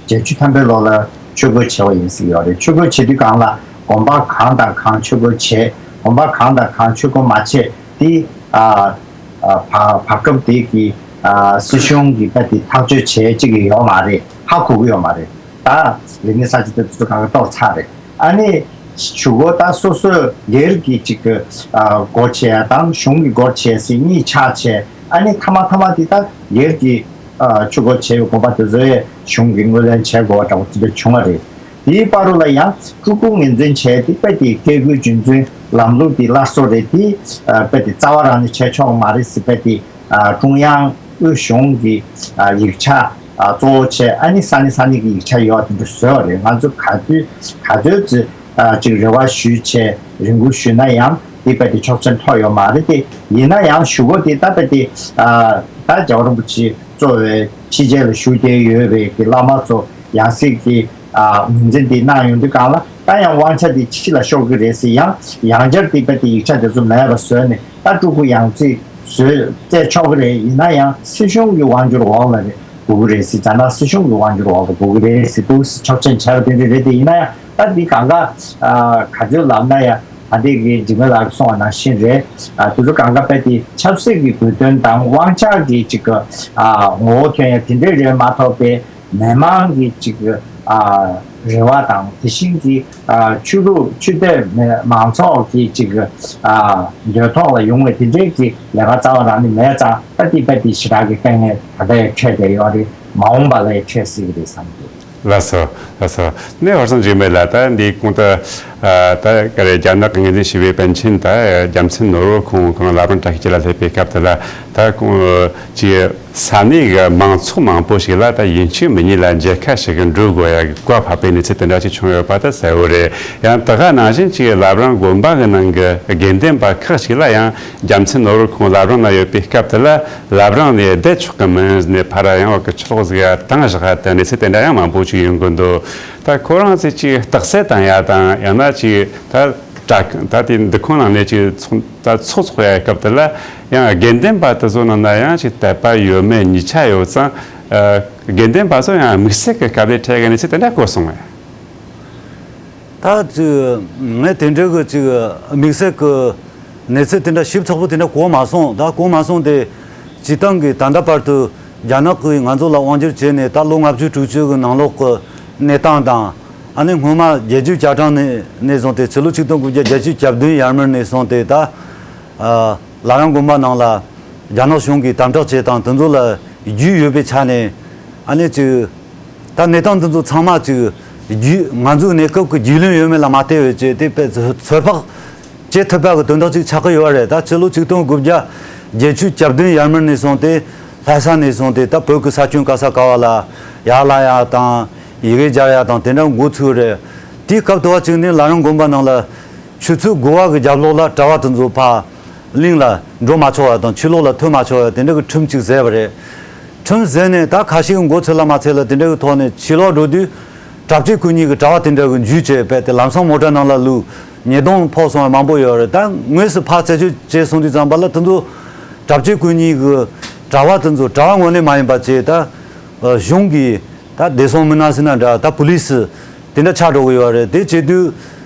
བརྒྱད་ཅུ་ཐམ་པའི་ལོ་ལ་ཆོས་སྒོ་ཕྱེ་བ་ཡིན་ཟེར་གྱི་ཡོད་རེད། ཆོས་སྒོ་ཕྱེ་དུས་སྒང་ལ་དགོན་པ་གང་དང་གང་ཆོས་སྒོ་བྱས། དགོན་པ་གང་དང་གང་ཆོས་སྒོ་མ་བྱས་དེ། ཨ། ཨ། བར་བར་སྐབས་དེ་གི། ཨ། སྲིད་གཞུང་གི་ད་དེ་ཐག་གཅོད་བྱས་ཅིག་ཡོད་མ་རེད། ཧ་གོ་གི་ཡོད་མ་རེད། ད་རིག་གནས་གསར་བརྗེ་དེ་ཚོ་གང་ག་གཏོར་ཚར་རེད། ཨ་ནི་གཞུག་གུ་ད་སོ་སོའི་སྒེར་གྱི་ཅིག་གི། ཨ། སྒོ་ཕྱེ་ཡ་དང་གཞུང་གི་སྒོ་ཕྱེ་ཟེར་གཉིས་ཆགས་བྱས། ཨ་ནི་མཐའ་མ་མཐའ་མ་དེ་ད་སྒེར་གྱི། ཨ། ཆོས་སྒོ་ཕྱེ་བའི་དགོན་པ་དེ་ཚོ་ཡས་གཞུང་གི་ངོས་ལེན་བྱེད་དགོས་པ་འདྲ་བོ་དེ་འདྲ་བྱུང་བ་རེད། དེའི་བར་རུ་ལ་ཡང་སྤྲུལ་སྐུ་ངོས་འཛིན་བྱས་ཏེ་དཔེ་དེ་བཀས་བཀོད་རྒྱུད་འཛིན་ལམ་ལུགས་དེ་སླར་གསོ་རེད་དེ། ཨ། དཔེ་དེ་རྩ་བ་རང་ནས་བྱས་ཆོག་མ་རེད་ཟེར། དཔེ་དེ། ཨ། ཀྲུང་དབྱང་དབུས་གཞུང་གི། ཨ། ཡིག་ཆ། ཨ། གཙོ་བོ་བྱས། ཨ་ནི་ས་གནས་ས་གནས་ཀྱི་ཡིག་ཆ་ཡོད་དེ་འདྲ་བཟོས་པ་རེད། ང་ཚོ་ག་དུས་ག་ཚོད་ཅིག། ཨ། ཅིག་རེ་བ་ཞུས་བྱས་རེ་སྐུལ་ཞུས་ན་ཡང་དེ་དཔེ་དེ་ཆོག་མཆན་ཐོབ་ཡོད་མ་རེད་དེ། ཡིན་ན་ཡང་གཞུག་གུ་དེ་ད་དཔེ་དེ། ཨ། ད་རྒྱལ་བ་རིན་པོ་ཆེ་གཙོ་བའི་ཕྱི་རྒྱལ་ལ་བཞུགས་བསྡད་ཡོད་པའི་གི་བླ་མ་ཚོ་ཡང་སྲིད་ཀྱི། ཨ། ངོས་འཛིན་དེ་གནང་ཡོང་དུས་སྒང་ལ་ད་ཡང་དབང་ཆ་དེ་ཕྱི་ལ་ཤོར་གི་རེད་ཟེར། ཡང་ཡང་བསྐྱར་དེ་དཔེ་དེ་ཡིག་ཆ་དེ་ཚོ་མེད་པ་བཟོས་ནས་ད་སྤྲུལ་སྐུ་ཡང་རྩིས་བཟོས་བཙལ་ཆོག་གི་རེད། ཡིན་ན་ཡང་སྲིད་གཞུང་གི་དབང་སྒྱུར་འོག་ལ་རེད་དགོས་ཀྱི་རེད་ཟེར། རྒྱ་ནག་སྲིད་གཞུང་གི་དབང་སྒྱུར་འོག་ལ་དགོས་ཀྱི་རེད་ཟེར་འདུག་ཟེར་ཆོག་མཆན་བྱས་པ་དེ་འདྲ་རེད་དེ། ཡིན་ན་ཡང་ད་འདི་གང་ག། ཨ། ག་ཚོད་ལབ་ན་ཡང་ ད་ལྟའི་གི་འཇིགས་མེད་ལགས་གསུངས་པ་ནང་བཞིན་རེད། ཨ་དེ་ཚོ་གང་ག་དཔེ་དེ་ཆབ་སྲིད་ཀྱི་དགོས་དོན་དང་དབང་ཆ་གི་ཅིག་གི་ཨ་ངོ་བོ་ཁྱོན་ཡོད་དེ་འདྲའི་རེད་མ་གཏོགས་པའི་མི་མང་གི་ཅིག་གི་ཨ་རེ་བ་དང་དེ་བཞིན་གྱི་ཨ་ཆོས་ལུགས་ཆོས་དད་མི་མང་ཚོགས་ཀྱི་ཅིག་གི་ཨ་འདོད་ཐོག་ལ་ཡོང་བའི་དེ་འདྲའི་གི་ལས་ཀ་རྩ་བ་རང་ནས་མེད་ཙང་ད་དེ་དཔེ་དེ་ཞེ་དྲག་གི་དཀའ་ངལ་ད་ལྟ་ཡང་འཕྲད་བསྡད་ཡོད་རེད། མ་འོངས་པ་ལ་ཡང་འཕྲད་སྲིད་ཀྱི་རེད་བསམ་གྱི། ལགས་སོ། ལགས་སོ། ནས་བར་སང་འཇིགས་མེད་ལ་ད་འདི་གོང་དུ་ཨ་ད་ག་རེ་རྒྱ་ནག་གི་ངོས་འཛིན་བྱས་པའི་པཎ་ཆེན་ད་རྒྱལ་མཚན་ནོར་བུ་ཁོང་ཁོང་བླ་བྲང་བཀྲ་ཤིས་འཁྱིལ་ལ་སླེབས་པའི་སྐབས་དེ་ལ་ད་ཁོང་ཅིག་ས་གནས་ཀྱི་མང་ཚོགས་མང་པོ་ཞིག་ལ་ད་ཡིན་གཅིག་མིན་གཉིས་ལ་མཇལ་ཁ་ཞིག་འགྲོ་དགོས་ཡ་གི་བཀའ་ཕབ་པའི་གནས་ཚུལ་དེ་འདྲ་ཞིག་བྱུང་ཡོད་པ་ད་གསལ་བོ་རེད། ཡང་ད་ག་ནང་བཞིན་ཅིག་བླ་བྲང་དགོན་པ་གི་ནང་གི་དགེ་འདུན་པ་ཁག་ཅིག་ལ་ཡང་རྒྱལ་མཚན་ནོར་བུ་ཁོང་བླ་བྲང་ན་ཡོད་པའི་སྐབས་དེ་ལ་བླ་བྲང་ནས་བསྡད་ཆོག་གི་མིན་ནས་ཕར་ཡང་བ་གི་ཆོག་ཟིག་ཡ་བཏང་བཞག་ཡ་དེ་གནས་ཚུལ་དེ་འདྲ་ཡང་མང་པོ་ཅིག་ཡོང་གི་འདུག་ད་ཁོ་རང་ཚོས་ཅིག་རྟགས་གསལ་བཏང་ཡ་དང་ཡང་ན་ཅིག་ད་དྲ་ད་དེ་འདུ་ཁང་ནང་ནས་ཅིག་ཚོགས་ད་ཚོགས་ཚོགས་ཡ་སྐབས་དེ་ལ་ཡང་དགེ་འདུན་པ་དེ་ཚོ་ནང་ན་ཡང་ཅིག་དད་པ་ཡོད་མེད་གཉིས་ཆ་ཡོད་ཙང་ཨ་དགེ་འདུན་པ་ཚོ་ཡང་དམིགས་བསལ་གྱི་དཀའ་ལས་འཕྲད་ཀྱི་གནས་ཚུལ་དེ་འདྲ་གོ་སོང་ངས། ད་ཅིག་ངས་དེ་འདྲ་གི་ཅིག་དམིགས་བསལ་གི་གནས་ཚུལ་དེ་འདྲ་ཞིབ་ཚགས་པོ་དེ་འདྲ་གོ་མ་སོང་། ད་གོ་མ་སོང་དེ་སྤྱིར་བཏང་གི་ད་ལྟ་བར་དུ་རྒྱ་ནག་གིས་ང་ཚོ་ལ་དབང་སྒྱུར་བྱས་ནས་ད་ལོ་ལྔ་བཅུ་དྲུག་ཅུ་གི་ནང་ལོགས་ཀྱི་གནས་སྟངས་དང་། ཨ་ནི་སྔོན་མ་བརྒྱད་ཅུ་གྱ་གྲངས་ནས་ནས་བཟུང་སྟེ་ཕྱི་ལོ་ཆིག་སྟོང་དགུ་བརྒྱ་བརྒྱད་ཅུ་གྱ་བདུན་ཡར་མར་ནས་བཟུང་སྟེ་ད། ཨ། བླ་བྲང་དགོན་པ་ནང་ལ་རྒྱ་ནག་གཞུང་གིས་དམ་དྲག་བྱེད་སྟངས་དེ་ཚོ་ལ་རྒྱུས་ཡོད་པའི་ཆ་ནས། ཨ་ནི་ཅིག་ད་གནས་སྟངས་དེ་ཚོ་ཚང་མ་ཅིག་རྒྱུས་ང་ཚོའི་གནས་སྐབས་ཀྱི་རྒྱུས་ལོན་ཡོད་མེད་ལ་མ་ལྟོས་པའི་ཅིག་དེ་དཔེ་ཚོད་དཔག་བྱེད་ཐུབ་པ་གི་དོན་དག་ཅིག་ཆགས་ཀྱི་ཡོད་རེད། ད་ཕྱི་ལོ་ཆིག་སྟོང་དགུ་བརྒྱ་བརྒྱད་ཅུ་གྱ་བདུན་ཡར་མར་ནས་བཟུང་སྟེ་ལྷ་ས་ནས་བཟུང་སྟེ་ད་བོད་ཀྱི་ས་ཁྱོན་ག་ས་ག་བ་ལ་ཡར་ལངས་ཡ་དང་ཡི་གེ་སྦྱར་ཡ་དང་དེ་འདྲ་འགོ་ཚུགས་རེད། དེའི་སྐབས་དུ་བ་ཅིག་ནས་བླ་བྲང་དགོན་པ་ནང་ལ་ཆུ་ཚོད་དགུ་པ་གི་རྒྱབ་ལོགས་ལ་གྲྭ་བ་དེ་ཚོ་ཕར་གླིང་ལ་འགྲོ་མ་ཆོག་པ་དང་ཕྱི་ལོགས་ལ་ཐོན་མ་ཆོག་པ་དེ་འདྲ་གི་ཁྲིམས་གཅིག་བཟོས་པ་རེད། ཁྲིམས་བཟོས་ནས་ད་ཁ་ཤས་ཀྱི་མགོ་ཚོས་ལ་མ་ཚོས་ལ་དེ་འདྲ་གི་ཐོག་ནས་ཕྱི་ལོགས་འགྲོ་དུས་གྲྭ་བཅས་ཀུན་གཉིས་ཀྱི་གྲྭ་བ་དེ་འདྲ་གི་འཇུས་བྱས་པས་དེ་ལམ་སང་མོ་ཊ་ནང་ལ་བླུགས། ཉེས་རྡུང་ཕོག་སོང་བ་མང་པོ་ཡོད་རེད། ད་དངོས་སུ་ཕར་རྩད་གཅོད་བྱས་སོང་དུས་ཙམ་པ་ལ་དེ་ཚོ་གྲྭ་བཅས་ཀུན་གཉིས་ཀྱི་གྲྭ་བ་དེ་ཚོ་གྲྭ་བ་ངོས་ནས་མ་ཡིན་པ་བྱས་ད་གཞུང་གི་ད་བདེ་སྲུང་མི་སྣ་ཟེར་ན་འདྲ་ད་པུ་ལི་སི་དེ་འདྲ་ཆགས་འགྲོ་གི་ཡོད་རེད། དེ་བྱེད་དུས་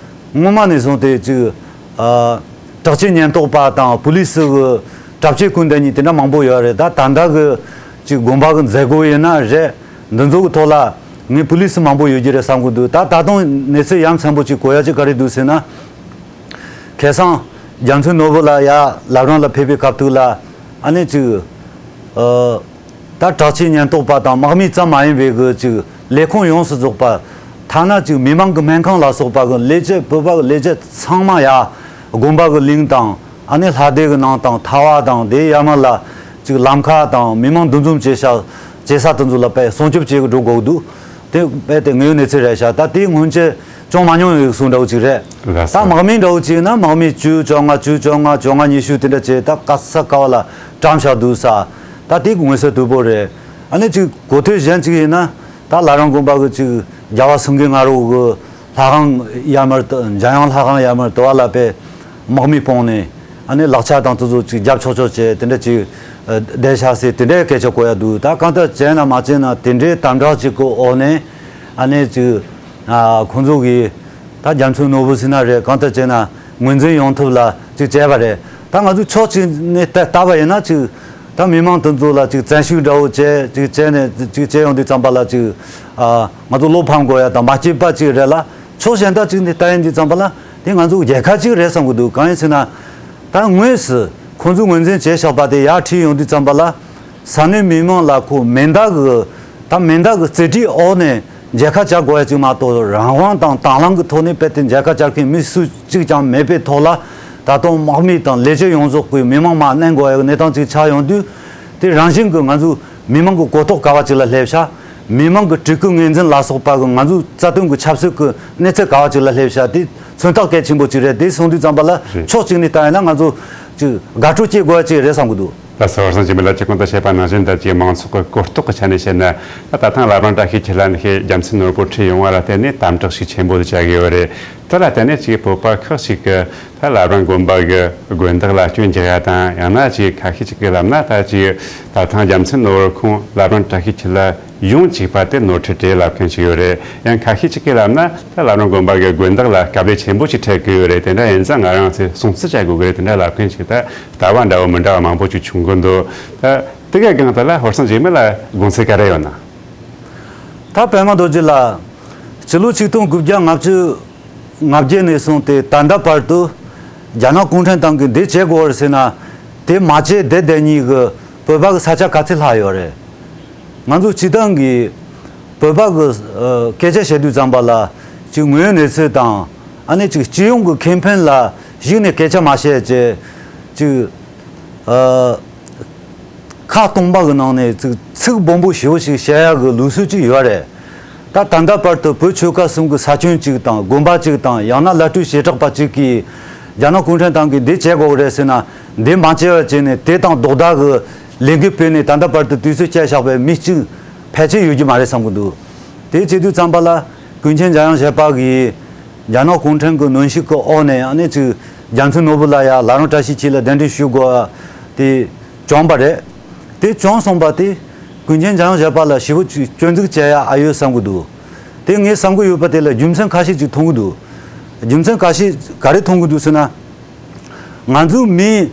སྔོན་མ་ནས་བཟུང་སྟེ་ཅིག་ཨ་དྲག་ཆས་ཉེན་རྟོག་པ་དང་པུ་ལི་སི་གི་གྲྭ་བཅས་ཀུན་དེ་གཉིས་དེ་འདྲ་མང་པོ་ཡོད་རེད། ད་ད་ལྟ་གི་ཅིག་དགོན་པ་གི་མཛད་སྒོ་ཡིན་ན་རེད། འདི་ཚོ་གི་ཐོག་ལ་ངས་པུ་ལི་སི་མང་པོ་ཡོད་ཀྱི་རེད་བསམ་གི་འདུག་ད་ད་དུང་གནས་ཚུལ་ཡ་མཚན་པོ་ཅིག་གོ་ཡ་ཅིག་ག་རེ་འདུག་ཟེར་ན། ཁ་སང་རྒྱལ་མཚན་ནོར་བུ་ལགས་ཡར་བླ་བྲང་ལ་ཕེབས་པའི་སྐབས་དུས་ལ་ཨ་ནི་ཅིག་ཨ་ད་དྲག་ཆས་ཉེན་རྟོག་པ་དང་དམག་མི་ཙམ་མ་ཡིན་པའི་གི་ཅིག་ལས་ཁུངས་ཡོངས་སུ་རྫོགས་པ། ཐ་ན་ཅིག་མི་མང་གི་སྨན་ཁང་ལ་སོགས་པ་གི་ལས་བྱེད་བོད་པ་གི་ལས་བྱེད་ཚང་མ་ཡར་དགོན་པ་གི་གླིང་དང་ཨ་ནི་ལྷ་སྡེ་གི་ནང་དང་ཐ་བ་དང་དེའི་ཡར་མར་ལ་ཅིག་ལམ་ཁ་དང་མི་མང་འདུ་འཛོམས་བྱེད་ས་བྱེད་ས་དེ་ཚོ་ལ་དཔེ་སྲུང་སྐྱོབ་བྱེད་གི་འགྲོ་དགོས་འདུག་དེ་དཔེ་དེ་དངོས་ཡོད་གནས་ཚུལ་རེད་ཤག་ད་དེའི་སྔོན་ཆད་བྱུང་མ་མྱོང་བའི་གསུང་འདྲ་བོ་ཅིག་རེད། ལགས་ད་སོ། དམག་མི་འདྲ་བོ་ཅིག་ན་དམག་མི་བཅུ་བཅོ་ལྔ་བཅུ་བཅོ་ལྔ་བཅོ་ལྔ་ཉི་ཤུ་དེ་འདྲ་བྱས་ད་ག་ས་ག་བ་ལ་བཀྲམ་བཞག་འདུག་ས། ད་དེ་གི་མངོན་གསལ་དོད་པོ་རེད། ཨ་ནི་ཅིག་གོ་ཐོས་གཞན་ཅིག་ཡིན་ན་ད་བླ་བྲང་དགོན་པ་གི་ཅིག་རྒྱལ་བ་སེང་གེ་ང་རོ་གི་ལྷ་ཁང་ཡར་མར་དུ་འཇམ་དབྱངས་ལྷ་ཁང་ཡར་མར་དུ་བ་ལ་པའི་དམག་མི་སྤུངས་ནས་ཨ་ནི་ལག་ཆ་དང་དེ་ཚོ་ཅིག་རྒྱབ་ཆོག་ཆོག་བྱས་དེ་འདྲ་ཅིག་བསྡད་ཤག་ཟེར་དེ་འདྲའི་སྐད་ཆ་གོ་ཡ་འདུག་ད་གང་ལྟར་བྱས་ན་མ་བྱས་ན་དེ་འདྲའི་དམ་དྲག་ཅིག་གི་འོག་ནས་ཨ་ནི་ཅིག་ཨ་ཁོང་ཚོ་གིས་ད་རྒྱ་མཚོའི་ནོར་བུ་ཟེར་ན་རེད། གང་ལྟར་བྱས་ན་ངོས་འཛིན་ཡོང་ཐབས་ལ་ཅིག་བྱས་པ་རེད། ད་ང་ཚོས་ཕྱོགས་གཅིག་ནས་ལྟ་ལྟ་བ་ཡིན་ན་ཅིག་ད་མི་མང་དེ་ཚོ་ལ་ཅིག་བཙན་ཤུགས་འདྲ་བོ་བྱས་ཅིག་བྱས་ནས་ཅིག་བྱས་ཡོང་དུས་ཙམ་པ་ལ་ཅིག་ཨ་ང་ཚོ་བློ་ཕམ་དགོས་ཡ་དང་མ་སྐྱིད་པ་ཅིག་རེད་ལ། ཕྱོགས་གཞན་དག་ཅིག་ནས་ལྟ་ཡིན་དུས་ཙམ་པ་ལ་དེ་ང་ཚོ་རྒྱལ་ཁ་ཅིག་རེད་བསམ་གི་འདུག་གང་ཡིན་ཟེར་ན་ད་དངོས་སུ་ཁོང་ཚོས་ངོས་འཛིན་བྱས་བཞག་པ་དེ་ཡར་ཁྲིད་ཡོང་དུས་ཙམ་པ་ལ། ས་གནས་མི་མང་ལ་ཁོ་མེ་མདའ་གི་ད་མེ་མདའ་གི་རྩེད་གྲས་འོག་ནས་མཇལ་ཁ་བཅར་དགོས་ཡ་ཅིག་མ་གཏོགས་རང་དབང་དང་དང་བླངས་ཀྱི་ཐོག་ནས་རྦད་དེ་མཇལ་ཁ་བཅར་མཁན་མི་སུ་གཅིག་ཀྱང་མེད་པའི་ཐོག་ལ་ད་དུང་དམག་མི་དང་ལས་བྱེད་ཡོངས་རྫོགས་ཀྱིས་མི་མང་མར་མནན་དགོས་ཡ་གི་གནས་སྟངས་ཅིག་ཆགས་ཡོང་དུས་དེ་རང་བཞིན་གྱིས་ང་ཚོ་མི་མང་གི་གོ་རྟོགས་ག་བ་ཅིག་ལ་སླེབས་ཤག་མི་མང་གི་སྤྲུལ་སྐུ་ངོས་འཛིན་ལ་སོགས་པ་གི་ང་ཚོའི་རྩ་དོན་གྱི་ཆབ་སྲིད་ཀྱི་གནས་ཚད་ག་བ་ཅིག་ལ་སླེབས་ཤག་དེ་མཚོན་རྟགས་གལ་ཆེན་པོ་ཅིག་རེད། དེ་སོང་དུས་ཙམ་པ་ལ་རེད། ཕྱོགས་གཅིག་ནས་ལྟ་ཡིན་ན་ང་ཚོ་ཅིག་དགའ་སྤྲོ་སྐྱེ་དགོས་ཡ་ཅིག་རེད་བསམ་གི་འདུག་ལགས་སོ། བར་སང་འཇིགས་མེད་ལགས་ཀྱིས་གོང་དུ་བཤད་པ་ནང་བཞིན་ད་ཅིག་མང་ཚོགས་ཀྱི་གོ་རྟོགས་ཀྱི་ཆ་ནས་བཤད་ན་ད་ད་ཐེངས་བླ་བྲང་བཀྲ་ཤིས་འཁྱིལ་ལ་ནི་ཤེས་རྒྱལ་མཚན་ནོར་བུ་ཁྲིད་ཡོང་བ་ལ་བརྟེན་ནས་དམ་དྲག་ཤུགས་ཆེན་པོ་དེ་བྱ་གི་ཡོད་རེད། དེ་ལ་བརྟེན་ནས་ཅིག་བོད་པ་ཁག་ཅིག་གིས་ད་བླ་བྲང་དགོན་པ་གི་དགོན་བདག་ལ་སྐྱོན་རྒྱག་ཡ་དང་། ཡང་ན་ཅིག་ཁ་ཤས་ཅིག་གིས་ལབ་ན། ད་ཅིག་ད་ཐེངས་རྒྱལ་མཚན་ནོར་བུ་ཁོང་བླ་བྲང་བཀྲ་ཤིས་འཁྱིལ་ལ་ཡོང་བཅུག་པ་དེ་ནོར་འཁྲུལ་རེད་ལབ་མཁན་ཅིག་ཡོད་རེད། ཡང་ཁ་ཤས་ཅིག་གིས་ལབ་ན། ད་བླ་བྲང་དགོན་པ་གི་དགོན་བདག་ལ་དཀའ་ལས་ཆེན་པོ་ཅིག་འཕྲད་གི་ཡོད་རེད། དེ་འདྲ་ཡིན་ཙང་ང་རང་ཚོས་སྲུང་བརྩི་བྱ་དགོས་གི་རེད། དེ་འདྲ་ལབ་མཁན་ཅིག་ད་ལྟ་བ་འདྲ་བོ་མི་འདྲ་བ་མང་པོ་ཅིག་བྱུང་གི་འདུག་ད་དེ་གའི་སྒང་དེ་ལ་ཧོར་སེང་འཇིགས་མེད་ལ་དགོངས་ཚུལ་ག་རེ་ཡོད་ན། ད་པདྨ་རྡོ་རྗེ་ལགས། སྤྱི་ལོ་ཆིག་སྟོང་དགུ་བརྒྱ་ལྔ་བཅུ་ང་བརྒྱད་ནས་བཟུང་སྟེ་ད་ལྟ་བར་དུ་རྒྱ་ནག་གུང་ཁྲན་ཏང་གིས་འདི་བྱེད་དགོས་རེད་ཟེར་ན། དེ་མ་བྱས་བསྡད་བསྡད་མཁན་གྱི་བོད་པ་གི་ས་ཆ་ག་ཚོད་ལྷག་ཡོད་རེད། ང་ཚོ་སྤྱིར་བཏང་གི་བོད་པ་གི་ཨ་སྐད་ཆ་བཤད་དུས་ཙམ་པ་ལ། ཅིག་དངོས་ཡོད་གནས་ཚུལ་དང་། ཨ་ནི་ཅིག་སྤྱི་ཡོངས་ཀྱི་ཁེ་ཕན་ལ་གཞིགས་ནས་སྐད་ཆ་མ་བཤད་བྱས། ཅིག་ཨ་ཁ་སྟོང་པ་གི་ནང་ནས་ཚིག་ཚིག་སྦོམ་པོ་ཞེ་པོ་ཞིག་བཤད་ཡག་གི་ལུགས་སྲོལ་ཅིག་ཡོད་རེད། ད་ད་ལྟ་བར་དུ་བོད་ཆོལ་ཁ་གསུམ་གྱི་ས་ཁྱོན་གཅིག་དང་དགོན་པ་གཅིག་དང་། ཡང་ན་བླ་སྤྲུལ་བྱེ་བྲག་པ་གཅིག་གིས་རྒྱ་ནག་གུང་ཁྲན་ཏང་གིས་འདི་བྱེད་དགོས་རེད་ཟེར་ན། འདི་མ་བྱས་པ་བྱས་ནས་དེ་དང་ལྡོག་ཟླ་གི་ལས་འགུལ་སྤེལ་ནས་ད་ལྟ་བར་དུ་དུས་ཚོད་སྐྱེལ་བཞག་པའི་མི་གཅིག་ཕལ་ཆེར་ཡོད་ཀྱི་མ་རེད་བསམ་གྱི་འདུག་དེ་བྱེད་དུས་ཙམ་པ་ལ། ཀུན་མཁྱེན་འཇམ་དབྱངས་བཞད་པ་གིས་རྒྱ་ནག་གུང་ཁྲན་གྱི་གནོན་ཤུགས་ཀྱི་འོག་ནས། ཨ་ནི་ཅིག་རྒྱལ་མཚན་ནོར་བུ་ལ་ཡ་བླ་བྲང་བཀྲ་ཤིས་འཁྱིལ་ལ་གདན་འདྲེན་ཞུ་དགོས་དེ་བྱུང་བ་རེད། དེ་བྱུང་སོང་བ་དེ་ཀུན་མཁྱེན་འཇམ་དབྱངས་བཞད་པ་ལ་ཞེ་པོ་ཅིག་སྐྱོན་འཛུགས་བྱེད་ཡ་ཨ་ཡོད་བསམ་གྱི་འདུག་དེ་ངས་བསམ་གྱི་ཡོད་པ་དེ་ལ་རྒྱུ་མཚན་ཁ་ཤས་ཅིག་མཐོང་གི་འདུག་རྒྱུ་མཚན་ཁ་ཤས་ག་རེ་མཐོང་གི་འདུག་ཟེར་ན། ང་ཚོའི་མི་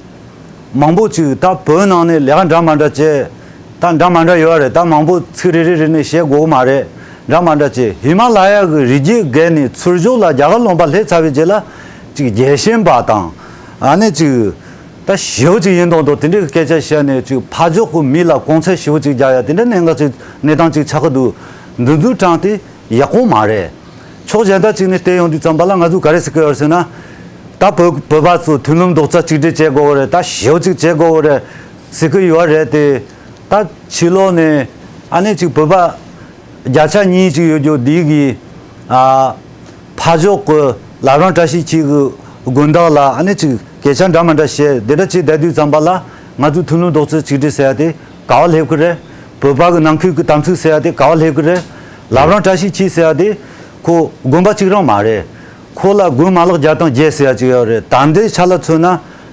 མང་པོ་ཅིག་ད་བོད་ནང་ནས་ལས་ཀ་འདྲ་མ་འདྲ་བྱས། ད་འདྲ་མ་འདྲ་ཡོད་རེད། ད་མང་པོ་ཚིག་རེ་རེ་རེ་ནས་བཤད་དགོས་མ་རེད། འདྲ་མ་འདྲ་བྱས། ཧི་མ་ལ་ཡ་གི་རི་རྒྱུད་བརྒལ་ནས་ཚུར་ཕྱོགས་ལ་རྒྱ་གར་ལུང་པ་སླེབས་ཚར་བའི་རྗེས་ལ། ཅིག་རྒྱལ་ཞེན་པ་དང་། ཨ་ནི་ཅིག་ད་ཞེ་པོ་ཅིག་ཡིན་མདོག་མདོག་དེ་འདྲའི་སྐད་ཆ་བཤད་ནས། ཅིག་ཕར་ཕྱོགས་ཀྱི་མི་ལ་གོང་ཚད་ཞེ་པོ་ཅིག་རྒྱག་ཡ་དེ་འདྲ་གནད་འགག་ཅིག་གནས་སྟངས་ཅིག་ཆགས་ཀྱི་འདུག་འདི་ཚོའི་གྲས་དེ་ཡག་པོ་མ་རེད། ཕྱོགས་གཞན་དག་ཅིག་ནས་བལྟས་ཡོང་དུས་ཙམ་པ་ལ་ང་ཚོས་ག་རེ་ཟེར་གྱི་ཡོད་ཟེར་ན། ད་བོད་བོད་པ་ཚོ་མཐུན་ལམ་རྡོག་རྩ་གཅིག་སྒྲིལ་བྱེད་དགོས་རེད། ད་ཞེ་པོ་ཅིག་བྱེད་དགོས་རེད་ཟེར་གྱི་ཡོད་རེད་དེ། ད་ཕྱི་ལོགས་ནས་ཨ་ནི་ཅིག་བོད་པ་བརྒྱ་ཆ་གཉིས་ཅིག་ཡོད་རྒྱུ་འདི་གིས། ཨ་ཕར་ཕྱོགས་ཀྱི་བླ་བྲང་བཀྲ་ཤིས་འཁྱིལ་གྱི་དགོན་བདག་ལ་ཨ་ནི་ཅིག་སྐད་ཆ་འདྲ་མ་འདྲ་བཤད། དེ་འདྲ་བྱས་བསྡད་དུས་ཙམ་པ་ལ། ང་ཚོའི་མཐུན་ལམ་རྡོག་རྩ་གཅིག་སྒྲིལ་ཟེར་ཡ་དེ་ག་པར་སླེབས་ཀྱི་རེད། བོད་པ་གི་ནང་ཁུལ་གྱི་དམ་ཚིག་ཟེར་ཡ་དེ་ག་པར་སླེབས་ཀྱི་རེད། བླ་བྲང་བཀྲ་ཤིས་འཁྱིལ་ཟེར་ཡ་དེ་ཁོ་དགོན་པ་གཅིག་རང་མ་རེད། ཁོ་ལ་དགོན་མ་ལག་བརྒྱ་དང་བརྒྱད་ཟེར་ཡ་གཅིག་ཡོད་རེད། ད་ལྟའི་ཆ་ལ་མཚོན་ན།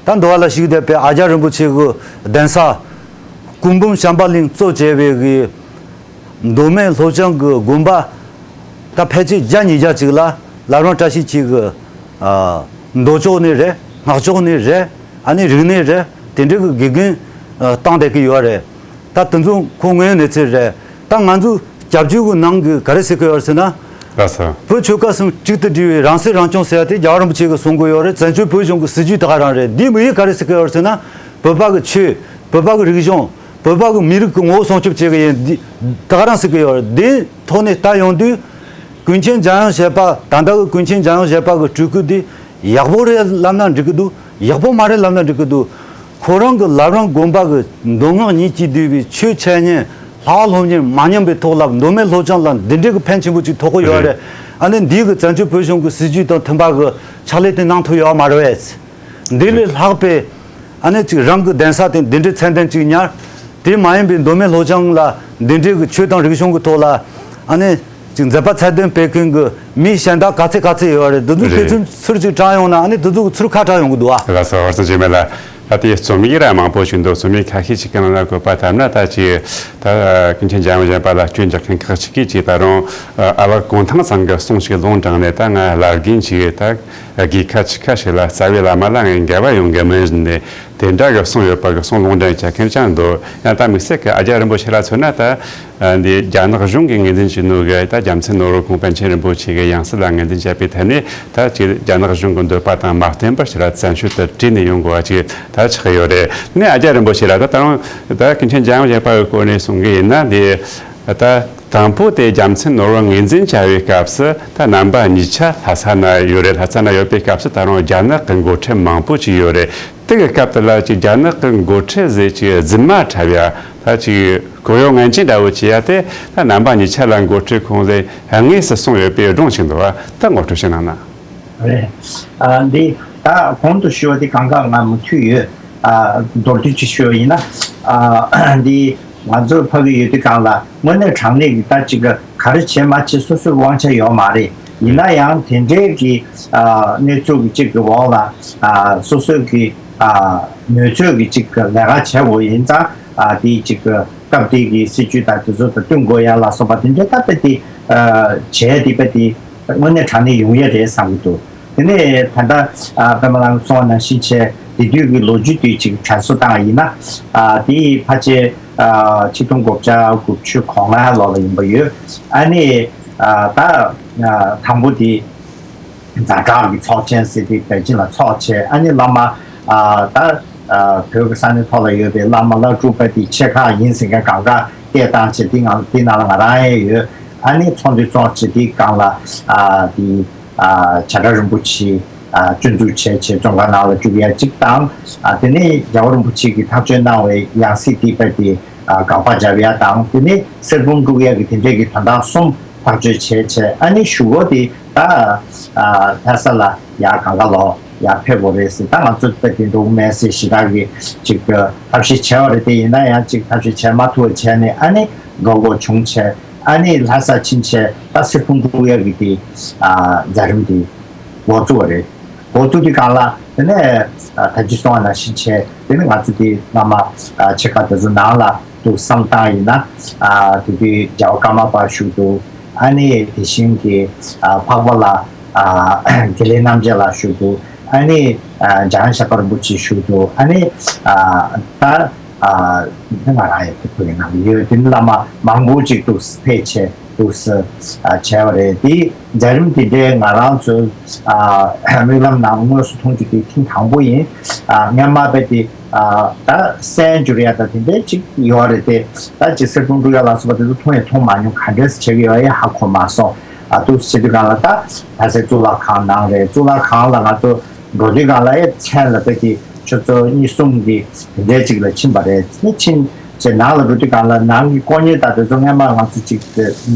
ད་འདི་བ་ལ་བཞུགས་བསྡད་པའི་ཨ་ཙརྱ་རིན་པོ་ཆེ་གི་གདན་ས་སྐུ་འབུམ་བྱམས་པ་གླིང་གཙོ་བྱས་པའི་གི་མདོ་སྨད་ལྷོ་བྱང་གི་དགོན་པ་ད་ཕལ་ཆེར་བརྒྱ་ཉིས་བརྒྱ་ཅིག་ལ་བླ་བྲང་བཀྲ་ཤིས་འཁྱིལ་གྱི། ཨ་མདོ་ཕྱོགས་ནས་རེད། སྔགས་ཕྱོགས་ནས་རེད། ཨ་ནི་རིག་གནས་རེད། དེ་འདྲའི་གི་དགེ་རྒན་ཨ་བཏང་བསྡད་ཀྱི་ཡོད་རེད། ད་དེ་ཚོ་ཁོ་དངོས་ཡོད་གནས་ཚུལ་རེད། ད་ང་ཚོའི་སྐྱབས་བཅོལ་གྱི་ནང་གི་ག་རེ་ཟེར་གྱི་ཡོད་རེད་ཟེར་ན། ལགས་སོ། བོད་ཆོལ་ཁ་གསུམ་གཅིག་ཏུ་སྒྲིལ་བའི་རང་སྲིད་རང་སྐྱོང་ཟེར་ཡ་དེ་རྒྱལ་བ་རིན་པོ་ཆེ་གིས་གསུང་གི་ཡོད་རེད། བཙན་བྱོལ་བོད་གཞུང་གི་སྲིད་ཇུས་དེ་ག་རང་རེད། འདིའི་དམིགས་ཡུལ་ག་རེ་ཟེར་གྱི་ཡོད་རེད་ཟེར་ན། བོད་པ་གི་ཆོས། བོད་པ་གི་མི་རིགས། བོད་པ་གི་མི་རིགས་ཀྱི་ངོ་བོ་སྲུང་སྐྱོབ་བྱེད་ཀྱི་ཡིན། འདི་ད་ག་རང་ཟེར་གྱི་ཡོད་རེད། འདིའི་ཐོག་ནས་ལྟ་ཡོང་དུས། ཀུན་མཁྱེན་འཇམ་དབྱངས་བཞད་པ། ད་ལྟ་གི་ཀུན་མཁྱེན་འཇམ་དབྱངས་བཞད་པ་གི་སྤྲུལ་སྐུ་འདི་ཡག་པོ་རེད་ལབ་ན་འགྲིག་གི་འདུག་ཡག་པོ་མ་རེད་ལབ་ན་འགྲིག་གི་འདུག་ཁོ་རང་གི་བླ་བྲང་དགོན་པ་གི་མདོ་སྔགས་གཉིས་ཀྱིས་བསྡུས་པའི་ཆོས་འཆད་ཉན་ལྷག་སློབ་གཉེར་མ་ཉམས་པའི་ཐོག་ལ། མདོ་སྨད་ལྷོ་བྱང་ལ་འདི་འདྲའི་གི་ཕན་ཆེན་པོ་ཅིག་ཐོགས་ཀྱི་ཡོད་རེད། ཨ་ནི་འདིའི་གི་བཙན་བྱོལ་བོད་གཞུང་གི་སྲིད་ཇུས་དང་མཐུན་པ་གི་ཕྱག་ལས་དེ་གནང་ཐུབ་ཡོད་མ་རེད་པས། འདི་ལས་ལྷག་པའི་ཨ་ནི་ཅིག་རང་གི་གདན་ས་དེ་འདི་འདྲའི་མཚན་ལྡན་ཅིག་ཉར། དེ་མ་ཡིན་པའི་མདོ་སྨད་ལྷོ་བྱང་ལ་འདི་འདྲའི་གི་ཆོས་དང་རིག་གཞུང་གི་ཐོག་ལ་ཨ་ནི་ཅིག་མཛད་པ་ཚད་ལྡན་སྤེལ་མཁན་གི་མི་གཞན་དག་ག་ཚད་ག་ཚད་ཡོད་རེད། འདི་ཚོ་དཔེ་མཚོན་ཚུལ་ཅིག་དྲངས་ཡོང་ན། ཨ་ནི་འདི་ཚོ་གི་ཚུར་ཁ་གྲག་ཡོང་གི་འདུག་ཨ། ལགས་སོ། ཧོར་སེང་འཇིགས་མེད་ལགས། ད་དེའི་རྩོམ་ཡིག་ར་མང་པོ་ཞིག་འདུག་རྩོམ་ཡིག་ཁ་ཤས་ཤིག་གི་ནང་ལ་བཀོད་པ་ལྟར་ན། ད་ཅིག་ད་ཀུན་མཁྱེན་འཇམ་དབྱངས་བཞད་པ་ལ་སྐྱོན་རྒྱག་མཁན་ཁག་ཅིག་གིས། ཅིག་ད་རུང་ཨ་བ་གུང་ཐང་ཚང་གི་གསུང་ཞིག་ལུང་དྲངས་ནས། ད་ང་བླ་རྒན་ཅིག་ད་དགེ་ཁ་ཆོས་ཁ་ཞིག་ལ། རྩ་བའི་བླ་མ་ལ་ངས་འགལ་བ་ཡོང་གི་མིན་ནས། དེ་འདྲ་གི་གསུང་ཡོད་པ་གི་གསུང་ལུང་དྲངས་བྱེད་མཁན་ཀྱང་འདུག་ཡང་ད་དམིགས་བསལ་གྱི་ཨ་ཙརྱ་རིན་པོ་ཆེ་ལ་མཚོན་ན། ད་འདི་རྒྱ་ནག་གཞུང་གིས་ངོས་འཛིན་བྱས་ནོ་གི། ད་རྒྱལ་མཚན་ནོར་བུ་ཁོང་པཎ་ཆེན་རིན་པོ་ཆེ་གི་ཡང་སྲིད་ལ་ངོས་འཛིན་བྱས་པའི་ཐད་ནས། ད་ཅིག་རྒྱ་ནག་གཞུང་གི་འདོད་པ་དང་མ་བསྟུན་པར་ཞིག་ལ་བཙན་བྱོལ་དུ་བྲོས་ནས་ཡོང་དགོས་པ་ཅིག་ད་ཆགས་ཡོད་རེད། ནས་ཨ་ཙརྱ་རིན་པོ་ཆེ་ལ་ད་ད་རུང་ད་ཀུན་མཁྱེན་འཇམ་དབྱངས་བཞད་པ་གི་སྐོར་ནས་གསུང་གི་ཡིན་ན། འདི་ད་དང་པོ་དེ་རྒྱལ་མཚན་ནོར་བུ་ངོས་འཛིན་བྱ་བའི་སྐབས་སུ། ད་རྣམ་པ་གཉིས་ཆ་ལྷ་ས་ན་ཡོད་རེད། ལྷ་ས་ན་ཡོད་པའི་སྐབས་སུ་ད་རུང་རྒྱ་ནག་གི་འགོ་ཁྲིད་མང་པོ་ཅིག་ཡོད་རེད། དེ་གི་སྐབས་དེ་ལ་ཅིག་རྒྱ་ནག་གི་འགོ་ཁྲིད་ཟེར་ཅིག་རྫུན་མ་འཁྲབ་ཡ། ད་ཅིག་གོ་ཡོ་ངན་ཅན་འདྲ་བོ་བྱེད་ཡ་དེ། ད་རྣམ་པ་གཉིས་ཆ་ལ་འགོ་ཁྲིད་ཁོང་ཟེར་དངོས་སུ་གསུངས་ཡོད་པའི་སྒྲུང་ཞིག་འདུག་བ། ད་ངོ་སྤྲོད་ཞིག་གནང་ན། རེད། ཨ་འདི་ད་གོང་དུ་ཞུས་པ་དེ་གང་ག་ང་མུ་མཐུད་ཡོད། ཨ་མདོར་བསྡུས་ཅིག་ཞུས་པ་ཡིན་ན། ཨ་འདི་ང་ཚོ་ཕ་གི་ཡོད་དུས་སྒང་ལ་དངོས་གནས་དྲང་གནས་ཀྱི་ད་ཅིག་ག་རེ་བྱེད་མ་བྱེད་སོ་སོའི་དབང་ཆ་ཡོད་མ་རེད། ཡིན་ན་ཡང་དེ་འདྲའི་གི་ཨ་གནས་ཚུལ་གྱི་གཅིག་གི་འོག་ལ་ཨ་སོ་སོའི་གི་ཨ་མོས་ཚོད་ཀྱི་གཅིག་གི་ལས་ཀ་བྱེད་དགོས་ཡིན་ཙང་། ཨ་དེའི་གཅིག་གི་སྐབས་དེའི་གི་སྲིད་ཇུས་དང་དེ་ཚོ་དང་བསྟུན་དགོས་ཡ་ལ་སོགས་པ་དེ་འདྲའི་ད་ལྟ་དེ་ཨ་བྱས་དེ་པ་དེ་དངོས་གནས་དྲང་གནས་ཡོང་ཡ་རེད་བསམ་གྱི་འདུག་དེ་ནས་ད་ལྟ་ཨ་པད་མ་ལགས་གསུངས་པ་ནང་བཞིན་བྱས་དེ་དུས་ཀྱི་ལོ་རྒྱུས་དེ་ཅིག་དྲན་གསོ་བཏང་བ་ཡིན་ན། ཨ་དེ་ཕལ་ཆེར་ཨ་ཆིག་སྟོང་དགུ་བརྒྱ་དགུ་བཅུ་གོ་ལྔ་ལོ་ལ་ཡིན་པ་ཡོད། ཨ་ནི་ཨ་ད་ཨ་དང་པོ་དེ་ཛ་དྲག་གི་ཚོགས་ཆེན་ཟེར་དེ་པེ་ཅིན་ལ་ཚོགས་བྱས། ཨ་ནི་བླ་མ་ཨ་ད་ཨ་བོད་ཀྱི་ས་གནས་ཐོག་ལ་ཡོད་པའི་བླ་མ་བླ་སྤྲུལ་པ་དེ་ཆེ་ཁག་ཡིན་ཟེར་མཁན་གང་ག་སྐད་བཏང་བྱས། དེ་ང་དེ་ནང་ལ་ང་རང་ཡང་ཡོད། ཨ་ནི་ཚོགས་འདུ་ཚོགས་བྱས་དེའི་སྒང་ལ་ཨ་དེ་ཨ་བྱ་བྲལ་རིན་པོ་ཆེ་ཨ་སྐྱོན་འཛུགས་བྱས་བྱས་བཙོན་ཁང་ནང་ལ་བཅུག་ཡ་གཅིག་དང་། ཨ་དེ་ནས་རྒྱལ་བ་རིན་པོ་ཆེ་གིས་ཐག་གཅོད་གནང་བའི་ཡང་སྲིད་དེ་པ་དེ་ཨ་དགག་པ་བརྒྱབ་ཡ་དང་། དེ་ནས་གསེར་བུམ་དཀྲུག་ཡ་གི་དེ་འདྲས་ཀྱི་དོན་དག་གསུམ་ཐག་གཅོད་བྱས་བྱས། ཨ་ནི་གཞུག་གུ་དེ་ད་ཨ་ལྷ་ས་ལ་ཡར་གང་ག་ལོག་ཡར་ཕེབས་དགོས་རེད་ཟེར། ད་ང་ཚོ་ད་དེ་འགྲོ་གི་མེད་ཟེར་ཞེ་དྲག་གི་ཅིག་ཐབས་ཤེས་བྱས་པ་རེད། དེ་ཡིན་ན་ཡང་ཅིག་ཐབས་ཤེས་བྱས་མ་ཐུབ་པ་བྱས་ནས་ཨ་ནི་འགྲོ་དགོས་བྱུང་བྱས། ཨ་ནི་ལྷ་ས་ཕྱིན་བྱས་ད་གསེར་བུམ་དཀྲུག་ཡ་གི་དེ་ཨ་མཛད་རིམ་དེ་འགོ་བཙུགས་པ་རེད། འགོ་བཙུགས་དུས་སྒང་ལ་དེ་ནས་ཨ་ད་ཅི་གསུངས་པ་ནང་བཞིན་བྱས། དེ་ནས་ང་ཚོ་དེ་བླ་མ་ཨ་ཆེ་ཁག་དེ་ཚོ་ནང་ལ་འདུག་བསམ་བཏང་ཡིན་ན། ཨ་དེ་དུས་རྒྱལ་བ་ཀརྨ་པ་བཞུགས་འདུག་ཨ་ནི་དེ་བཞིན་གྱི་ཨ་འཕགས་པ་ལ་ཨ་དགེ་ལེགས་རྣམ་རྒྱལ་ལགས་བཞུགས་འདུག་ཨ་ནི་ཨ་འཇམ་དབྱངས་ཤར་པ་རིན་པོ་ཆེ་བཞུགས་འདུག་ཨ་ནི་ཨ་ད་ཨ་ང་རང་ཡང་དེ་ཕ་གི་ནང་ལ་ཡོད། དེ་ནི་བླ་མ་མང་པོ་ཅིག་འདུག་ཕེབས་བྱས་འདུག་ཨ་བྱས་པ་རེད། དེ་མཛད་རིམ་དེ་འདྲའི་ང་རང་ཚོའི་ཨ་མིག་ལམ་ནང་དངོས་སུ་མཐོང་རྒྱུ་དེ་ཐེངས་དང་པོ་ཡིན། ཨ་སྔན་མ་རྦད་དེ་ཨ་ད་གསན་འགྱུར་ཡ་ད་དེ་འདྲའི་ཅིག་ཡོད་རེད་དེ། ད་ཅིག་གསེར་བུམ་དཀྲུག་ཡ་ལ་སོགས་པ་དེ་ཚོ་མཐོང་ཡང་མཐོང་མ་མྱོང་། ག་འདྲས་བྱེད་ཀྱི་ཡོད་ཡ་ཧ་གོ་མ་སོང་། ཨ་འདུག་བྱེད་དུས་སྒང་ལ་ད་ལྷ་སའི་གཙུག་ལག་ཁང་ནང་རེད། གཙུག་ལག་ཁང་ལ་ང་ཚོ་འགྲོ་དུས་སྒང་ལ་ཨེ་མཚན་ལ་རྦད་དེ་ཆུ་ཚོད་གཉིས་གསུམ་གྱི་དེ་འདྲའི་ཅིག་ལ་ཕྱིན་པ་རེད། དེ་ཕྱིན་བྱས་ནང་ལ་འགྲོ་དུས་སྒང་ལ་ནང་གི་དཀོན་གཉེར་དང་དེ་ཚོ་སྔན་མ་ང་ཚོ་ཅིག་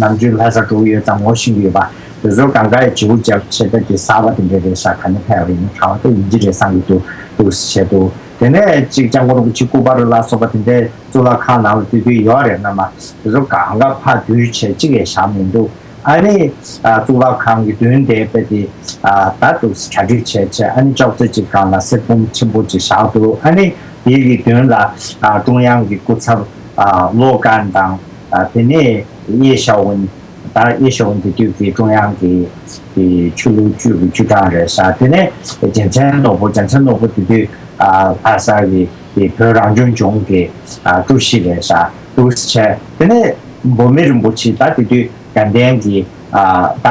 ནམ་རྒྱུན་ལྷ་ས་འགྲོ་གི་ཡོད་ཙང་ངོ་ཤེས་ཀྱི་ཡོད་པ། དེ་ཚོ་གང་ག་ཡི་བྱིའུ་རྒྱབ་བྱས་ད་དེ་གསར་པ་དེ་འདྲ་རེད་ཤག་ག་ནས་ཕེབས་པ་ཡིན་ན་གྲང་བ་དེ་ཡིན་གྱི་རེད་བསམ་གྱི་འདུག་འདུག་བྱས་འདུག་དེ་ནས་ཅིག་སྐྱབས་མགོན་རིན་པོ་ཆེ་སྐུ་པར་ལ་སོགས་པ་དེ་འདྲའི་གཙུག་ལག་ཁང་ནང་ལ་སྡོད་དུས་ཡོད་རེད། སྔ་མ་དེ་ཚོ་གང་ག་ཕར་བསྡུས་བྱས་གཅིག་ཡང་བཞག་མི་འདུག་ཨ་ནི་ཨ་གཙུག་ལག་ཁང་གི་མདུན་དེ་རྦད་དེ་ཨ་ད་འདུག་གྲ་སྒྲིག་བྱས་བྱས། ཨ་ནི་ཅོག་ཙེ་གཅིག་སྒང་ལ་གསེར་བུམ་ཆེན་པོ་གཅིག་བཞག་འདུག་ཨ་ནི་དེའི་གི་མདུན་ལ་ཨ་ཀྲུང་དབྱང་གི་སྐུ་ཚབ་ཨ་ལོ་ཀན་དང་། ཨ་དེ་ནས་ཡེ་ཞའོ་ཝུན། ད་ཡེ་ཞའོ་ཝུན་དེ་དུས་ཀྱི་ཀྲུང་དབྱང་གི་གི་ཆོས་ལུགས་ཅུས་ཀྱི་ཅུས་ཀྲང་རེད་ཤག་དེ་ནས་རྒྱལ་མཚན་ནོར་བུ། རྒྱལ་མཚན་ནོར་བུ་དེ་དུས་ཨ་ལྷ་ས་གི་གི་བོད་རང་སྐྱོང་ལྗོངས་ཀྱི་ཨ་ཀྲུའུ་ཞི་རེད་ཤག་འདུག་སེ་བྱས། དེ་ནས་འབོད་མི་རིན་པོ་ཆེ་ད་དེ་དུས་དགའ་ལྡན་གྱི་ཨ་ད་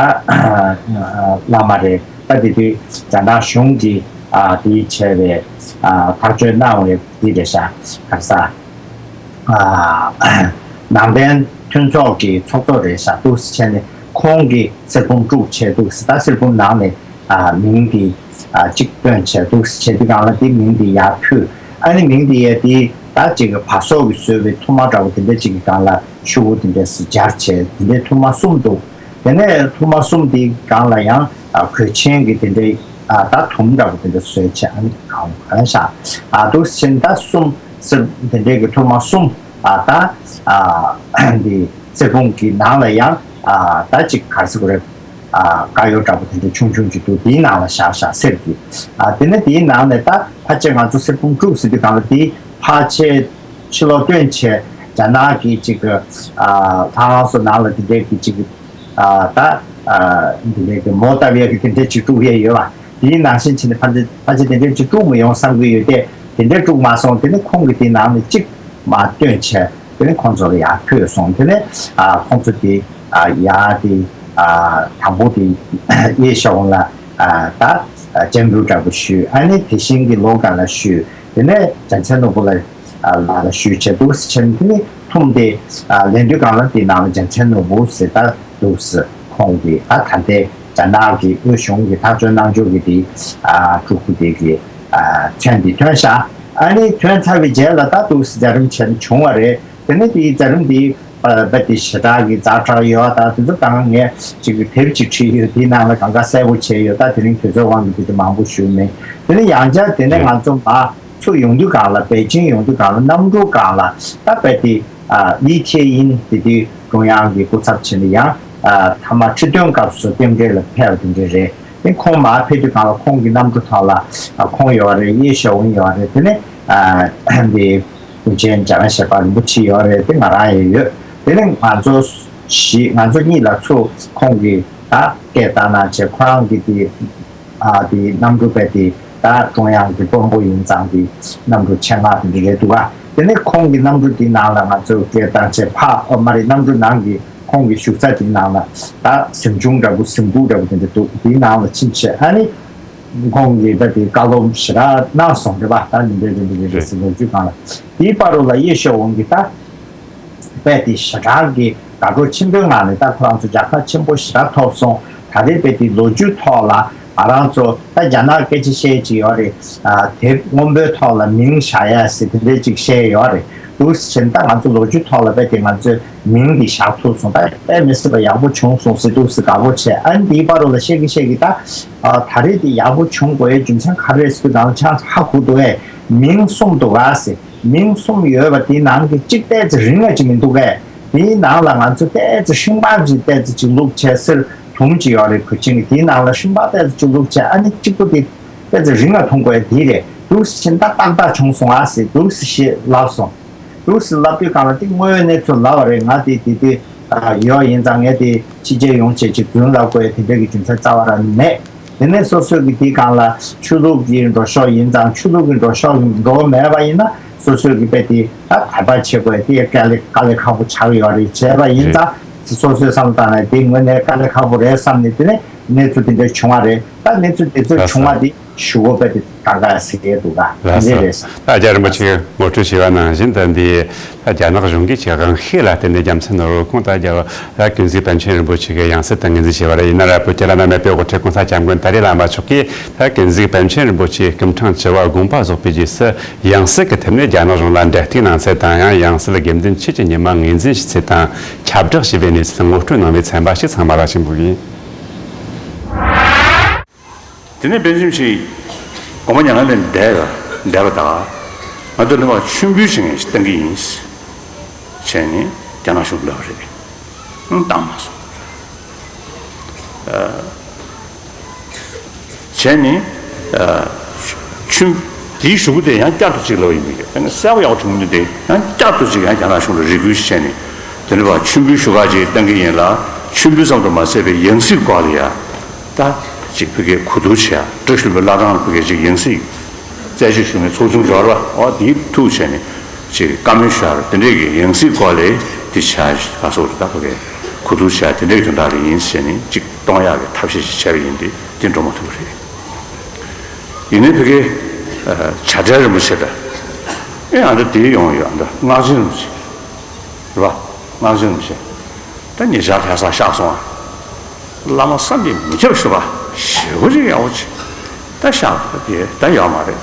བླ་མ་རེད། ད་དེ་དུས་རྒྱ་ནག་གཞུང་གིས་ཨ་དེ་བྱས་པའི་ཨ་ཐག་གཅོད་གནང་བའི་དེ་རེད་ཤག་ག་རེ་ཟ། ཨ་ནང་བསྟན་མཐུན་ཚོགས་ཀྱི་ཚོགས་གཙོ་རེད་ཤག་འདུག་སེ་བྱས་ནས་ཁོང་གིས་གསེར་བུམ་དཀྲུགས་བྱས་འདུག་སེ། ད་གསེར་བུམ་ནང་ནས་ཨ་མིང་དེ་ཨ་གཅིག་བཏོན་བྱས་འདུག་སེ་བྱས་དུས་སྒང་ལ་དེ་མིང་དེ་ཡར་ཕུལ། ཨ་ནི་མིང་དེ་ཡ་དེ་ད་ཅིག་བ་སོ་གིས་བཟོས་པའི་ཐུར་མ་འདྲ་བོ་དེ་འདྲ་ཅིག་གི་སྒང་ལ་ཤོག་བུ་དེ་འདྲ་སེ་སྦྱར་བྱས་དེ་འདྲའི་ཐུར་མ་གསུམ་འདུག་དེ་ནས་ཐུར་མ་གསུམ་དེའི་སྒང་ལ་ཡང་ཨ་གོས་ཆེན་གྱི་དེ་འདྲའི་ཨ་ད་དུམ་འདྲ་བོ་དེ་འདྲ་བཟོས་བྱས། ཨ་ནི་གང་གང་ཤག་ཨ་འདུག་སེ་བྱས་ནས་ད་གསུམ་གསེར་དེ་འདྲའི་གི་ཐུར་མ་གསུམ། ཨ་ད་ཨ་འདི་གསེར་བུམ་གྱི་ནང་ལ་ཡང་ཨ་ད་ཅིག་ག་རེ་ཟེར་དགོས་རེད། ཨ་དཀར་ཡོལ་འདྲ་པོ་དེ་འདྲ་ཆུང་ཆུང་ཅིག་འདུག་དེའི་ནང་ལ་བཞག་བཞག་གསེར་གྱི། ཨ་དེ་ནས་དེའི་ནང་ནས་ད་ཕལ་ཆེར་ང་ཚོ་གསེར་བུམ་དཀྲུགས་ཟེར་དུས་སྒང་ལ་དེ་ཕལ་ཆེར་ཕྱི་ལོགས་སྟོན་བྱས་རྒྱ་ནག་གི་ཅིག་ཨ་ལྷ་ཁང་སོགས་ནང་ལ་དེ་འདྲའི་གི་ཅིག་ཨ་ད་ཨ་དེ་འདྲའི་གི་མོ་བཏབ་ཡས་ཀྱི་དེ་འདྲའི་ཅིག་དཀྲུགས་ཡས་ཡོད་པ། དེའི་ནང་བཞིན་བྱས་ནས་ཕལ་ཆེར་ཕལ་ཆེར་དེ་འདྲའི་ཅིག་དཀྲུགས་མི་ཡོང་བསམ་གྱི་ཡོད་དེ། དེ་འདྲའི་དཀྲུགས་མ་སོང་། དེ་ནི་ཁོང་གིས་དེའི་ནང་ནས་གཅིག་མར་བཏོན་བྱས། དེ་ནི་ཁོང་ཚོ་ལ་ཡར་ཕུལ་སོང་། དེ་ནས་ཨ་ཁོང་ཚོ་དེ་ཨ་ཡར་དེ་ཨ་དང་པོ་དེ་ཡེ་ཞའོ་ཝུན་ལ་ཨ་ད་ཨ་སྤྱན་འབུལ་འདྲ་པོ་ཞུས། ཨ་ནི་དེ་བཞིན་གྱི་ལོ་ཀན་ལ་ཞུས། དེ་ནས་རྒྱལ་མཚན་ནོར་བུ་ལ་ཨ་ལ་ལ་ཞུས་བྱས་འདུག་སེ་བྱས་ནས། དེ་ནི་ཐུམ་དེ་ཨ་ལེན་དུས་སྒང་ལ་དེའི་ནང་ལ་རྒྱལ་མཚན་ནོར་བུ་ཟེར་ད་འདུག་སེ། ཁོང་གིས་ད་ད་ལྟའི་རྒྱ་ནག་གི་དབུས་གཞུང་གིས་ཐག་གཅོད་གནང་ཕྱོགས་ཀྱི་དེ་ཨ་སྤྲུལ་སྐུ་དེ་གི་ཨ་མཚན་དེ་ཐོན་ཤག་ཨ་ནི་ཐོན་ཚར་བའི་རྗེས་ལ་ད་འདུག་སེ་མཛད་རིམ་བྱས་ནས་བྱུང་བ་རེད། དེ་ནས་དེའི་མཛད་རིམ་དེ་ཨ་རྦད་དེ་ཞེ་དྲག་གི་ཛ་དྲག་ཡོད་པ་དང་དེ་ཚོ་དང་། ངས་ཅིག་དེབ་ཅིག་བྲིས་ཡོད། དེའི་ནང་ལ་གང་ག་གསལ་པོ་བྱས་ཡོད། ད་དེ་རིང་དུས་ཚོད་དབང་གིས་དེ་དེ་མང་པོ་ཞུ་མེད། དེ་ནས་ཡང་བསྐྱར་དེ་ནས་ང་ཚོ་མར་ཚུར་ཡོང་དུས་སྒང་ལ། པེ་ཅིང་ཡོང་དུས་སྒང་ལ། གནམ་གྲུ་སྒང་ལ་ད་རྦད་དེ་ཨ་ལི་ཐེ་ཡིན་དེ་དུས་ཀྲུང་དབྱང་གི་སྐུ་ཚབ་བྱས་ནས་ཡང་ ཨ་ཐ་མ་ཁྲི་སྟོན་སྐབས་སུ་རྟེན་འབྲེལ་ལ་ཕེབས་པ་དེ་འདྲ་རེད། དེ་ཁོང་མར་ཕེབས་དུས་སྒང་ལ་ཁོང་གི་གནམ་གྲུ་ཐོག་ལ་ཨ་ཁོང་ཡོད་རེད། ཡེ་ཤེས་དབོན་ཡོད་རེད། དེ་ནས་ཨ་འདི་སྐུ་ཆེན་འཇམ་དབྱངས་བཞད་པ་རིན་པོ་ཆེ་ཡོད་རེད། དེ་ང་རང་ཡང་ཡོད། དེ་ནས་ང་ཚོ་བཞི་ང་ཚོ་གཉིས་ལ་ཚུར་ཁོང་གིས་ད་སྐད་བཏང་གནང་བྱས། ཁོ་རང་གིས་དེ་ཨ་དེ་གནམ་གྲུ་དཔེ་དེ་ད་ཀྲུང་དབྱང་གི་དཔོན་པོ་ཡིན་ཙང་དེ་གནམ་གྲུ་ཆེད་མངགས་དེ་འདྲ་རེད་འདུག་ག་དེ་ནས་ཁོང་གི་གནམ་གྲུ་དེའི་ནང་ལ་ང་ཚོས་སྐད་བཏང་བྱས་ཕར། ཨོ་མ་རེད། གནམ་གྲུ་ནང་གི་ཁོང་གི་བཞུགས་ས་དེའི་ནང་ལ་ད་གཟིམ་ཆུང་འདྲ་པོ་གཟིམ་ཁུག་འདྲ་པོ་དེ་འདྲ་འདུག་དེའི་ནང་ལ་ཕྱིན་བྱས་ཨ་ནི་ཁོང་གིས་ད་དེ་བཀའ་སློབ་ཞེ་དྲག་གནང་སོང་རེད་པ། ད་འདི་འདྲ་འདི་འདྲ་རེད་ཟེར་ལོ་རྒྱུས་སྒང་ལ། དེའི་བར་དུ་ལ་ཡེ་ཤེས་དབོན་གྱིས་ད་དཔེ་དེ་ཞེ་དྲག་གི་དགའ་སྤྲོ་ཆེན་པོའི་ངང་ནས་ད་ཁོ་རང་ཚོ་རྒྱལ་ཁ་ཆེན་པོ་ཞེ་དྲག་ཐོབ་སོང་། ད་རེས་དཔེ་དེ་ལོ་རྒྱུས་ཐོག་ལ་ང་རང་ཚོ་ད་རྒྱ་ནག་སྐད་ཆ་བཤད་ཅིག་ཡོད་རེད། ཨ་དེབ་སྔོན་པོའི་ཐོག་ལ་མིང་བཞག་ཡ་ཟེར་དེ་འདྲ་ཅིག་བཤད་ཡོད་རེད། འདུག་སེ་བྱས་ད་ང་ཚོ་ལོ་རྒྱུས་ཐོག་ལ་དཔེ་དེ་ང་ཚོས་མིང་འདི་བཞག་ཐུབ་སོང་། ད་དཔེ་མི་སྲིད་པ་ཡག་པོ་བྱུང་སོང་ཟེར་འདུག་སེ་དགའ་པོ་བྱས། ཨ་ནི་དེའི་བར་དུ་ལ་བཤད་ཀྱི་བཤད་ཀྱི་ད་ཨ་ད་རེས་དེ་ཡག་པོ་བྱུང་དགོས་ཡའི་རྒྱུ་མཚན་ག་རེ་རེད་ཟེར་དུས་ད་ཆང་ཧ་གོ་འདུག་ཨེ། མིང་གསུམ་འདུག་ག་ཟེར། མིང་གསུམ་ཡོད་པ་དེའི་ནང་གི་གཅིག་ཏོག་ཙམ་རིང་བ་ཅིག་མི་འདུག་གས། དེའི་ནང་ལ་ང་ཚོ་ཏོག་ཙམ་ཧྲིན་པ་ཅིག་ཏོག་ཙམ་ཅིག་བླུགས་བྱས། གསེར་དུམ་ཅིག་ཡོད་རེད་གོས་ཆེན་གྱི། དེའི་ནང་ལ་ཧྲིན་པ་ཏོག་ཙམ་ཅིག་བླུགས་བྱས་ཨ་ནི་གཅིག་པོ་དེ་ཏོག་ཙམ་རིང་ལ་འཐུང་དགོས་དེ་རེད། འདུག་སེ་བྱས་ད་ཏག་ཏག་བྱུང་སོང་ཨ་ཟེར་འདུག་སེ་ཞེས་ལབ་སོང་། འདུག་སེ་ལབ་དུས་སྒང་ལ་དེ་དངོས་ཡོད་གནས་ཚུལ་ལབ་པ་རེད། ང་དེ་དེ་དུས་ཡོད་ཡིན་ཙང་ངས་དེ་ཕྱི་རྒྱལ་ཡོང་བྱས་ཅིག་རྫུན་ལབ་དགོས་དེ་འདྲ་གི་རྒྱུ་མཚན་རྩ་བ་རང་མེད། དེ་ནས་སོ་སོ་གི་དེའི་སྒང་ལ་ཆོས་ལུགས་ཀྱི་འགྲོ་ཕྱོགས་ཡིན་ཙང་། ཆོས་ལུགས་ཀྱི་འགྲོ་ཕྱོགས་ཀྱི་འགྲོ་མེད་པ་ཡིན་ན་སོ་སོ་གི་དཔེ་དེ་ད་དད་པ་བྱེད་དགོས་དེ་དཀའ་ལས་དཀའ་ལས་ཁག་པོ་ཆགས་ཡོད་རེད། བྱས་པ་ཡིན་ཙང་སོ་སོས་བསམ་བཏང་ན་དེ་དངོས་གནས་དཀའ་ལས་ཁག་པོ་རེད་བསམ་ནས། དེ་ནས་གནས་ཚུལ་དེ་འདྲ་བྱུང་བ་རེད། ད་གནས་ཚུལ་དེ་ཚོ་བྱུང་བ་དེ་ཞུ་དགོས་པ་དེ་ད་ག་ཟེར་གྱི་འདུག་ག་ལགས་སོ། དེ་རེད། ད་རྒྱ་རིན་པོ་ཆེས་ངོ་སྤྲོད་བྱས་པ་ནང་བཞིན་ད་འདི་ད་རྒྱ་ནག་གཞུང་གིས་ཀྱི་དབང་ཤེད་ལ་བརྟེན་ནས་རྒྱལ་མཚན་ནོར་བུ་ཁོང་ད་རྒྱ་ད་ཀུན་གཟིགས་པཎ་ཆེན་རིན་པོ་ཆེ་གི་ཡང་སྲིད་དུ་ངོས་འཛིན་བྱས་པ་རེད། ཡིན་ན་ར་བོད་ཀྱི་བླ་ན་མེད་པའི་དབུ་ཁྲིད་གོང་ས་སྐྱབས་མགོན་ད་རེས་བླ་མ་མཆོག་གིས་ད་ཀུན་གཟིགས་པཎ་ཆེན་རིན་པོ་ཆེའི་སྐུ་ཕྲེང་བཅུ་བ་དགོངས་པ་རྫོགས་པའི་རྗེས་སུ་ཡང་སྲིད་ཀྱི་ཐད་ནས་རྒྱ་ནག་གཞུང་ལ་འབྲེལ་གཏུག་གནང་ཚུལ་དང་། ཡང་ཡང་སྲིད་དགེ་འདུན་ཆོས་ཀྱི་ཉི་མ་ངོས་འཛིན་ཞུ་ཚུལ་དང་ཁྱབ་བསྒྲགས་བྱས་པའི་གནས་ཚུལ་ངོ་སྤྲོད་གནང་བའི་ཚན་པ་ཞིག་ཚང་མ་ལ་ཕྱིན་པོ་ཡིན། དེ་ནས་པཎ་ཆེན་ཞིག་དགོངས་པ་མྱ་ངན་ལས་འདས་པ་འདས་པ་དང་། ང་ཚོ་ལ་མཆོད་འབུལ་བྱེད་མཁན་ཞིག་བཏང་གི་ཡིན་བྱས་ནས་རྒྱ་ནག་གཞུང་ལབ་པ་རེད། ཨང་བཏང་མ་སོང་། ཨ་བྱས་ནས་ཨ་མཆོད་དེའི་གཞུག་གུ་དེ་ཡང་བསྐྱར་དུ་ཅིག་ལབ་པ་ཡིན་པས། ཨ་ནི་གསལ་པོ་ཡག་པོ་བྱུང་མི་འདུག་དེ་ཡང་བསྐྱར་དུ་ཅིག་ཡང་རྒྱ་ནག་གཞུང་ལ་རེ་སྐུལ་བྱས་ནས་དེ་འདྲ་བ་མཆོད་འབུལ་ཞུ་ག་ཅིག་བཏང་གི་ཡིན་ལ། མཆོད་འབུལ་ཙམ་དུ་མ་ཟད་པའི་ཡང་སྲིད་སྐོར་ལ་ཡ། ད་ཅིག་བོད་སྐད་གོ་བསྡུར་བྱས། བཀྲ་ཤིས་ལྷུན་པོའི་བླ་བྲང་ལ་བོད་སྐད་ཅིག་ཡང་སྲིད་རྩད་གཅོད་ཞུ་མཁན་ཚོགས་ཆུང་འབྱོར་བ། འོ་དེའི་ཐུགས་བྱས་ནས་ཅིག་བཀའ་མོལ་ཞུ་ཡ་དེ་འདྲས་ཀྱི་ཡང་སྲིད་སྐོར་ལ་དེ་བྱ་ག་སོགས་རེད། ད་བོད་སྐད་གོ་བསྡུར་བྱས་དེ་འདྲས་ཀྱི་དོན་དག་ལ་ཡིན་ཟེར་ནས་ཅིག་གཏོང་ཡག་གི་ཐབས་ཤེས་ཤིག་བྱས་པ་ཡིན་ཏེ་དེ་འགྲོ་མ་ཐུབ་པ་རེད། ཡིན་ནའི་བོད་སྐད་བྱ་བྲལ་རིན་པོ་ཆེ་དང་། ཨེ་ཨ་འདྲ་དེ་ཡོང་ཡོད། ཨ་འདྲ་སྔགས་ཆེན་རིན་པོ་ཆེ་རེད་པ། སྔགས་ཆེན་རིན་པོ་ཆེ་ད་ཉེ་ཆར་ལྷ་སར་གཤེགས་སོང་ཨ། བླ་མ་བསམ་གྱིས་མི་ཁྱབ་པ་ཞེ་པོ་ཅིག་ཡག་པོ་ཅིག་ད་གཤེགས་པ་དེ་ད་ཡོད་མ་རེད།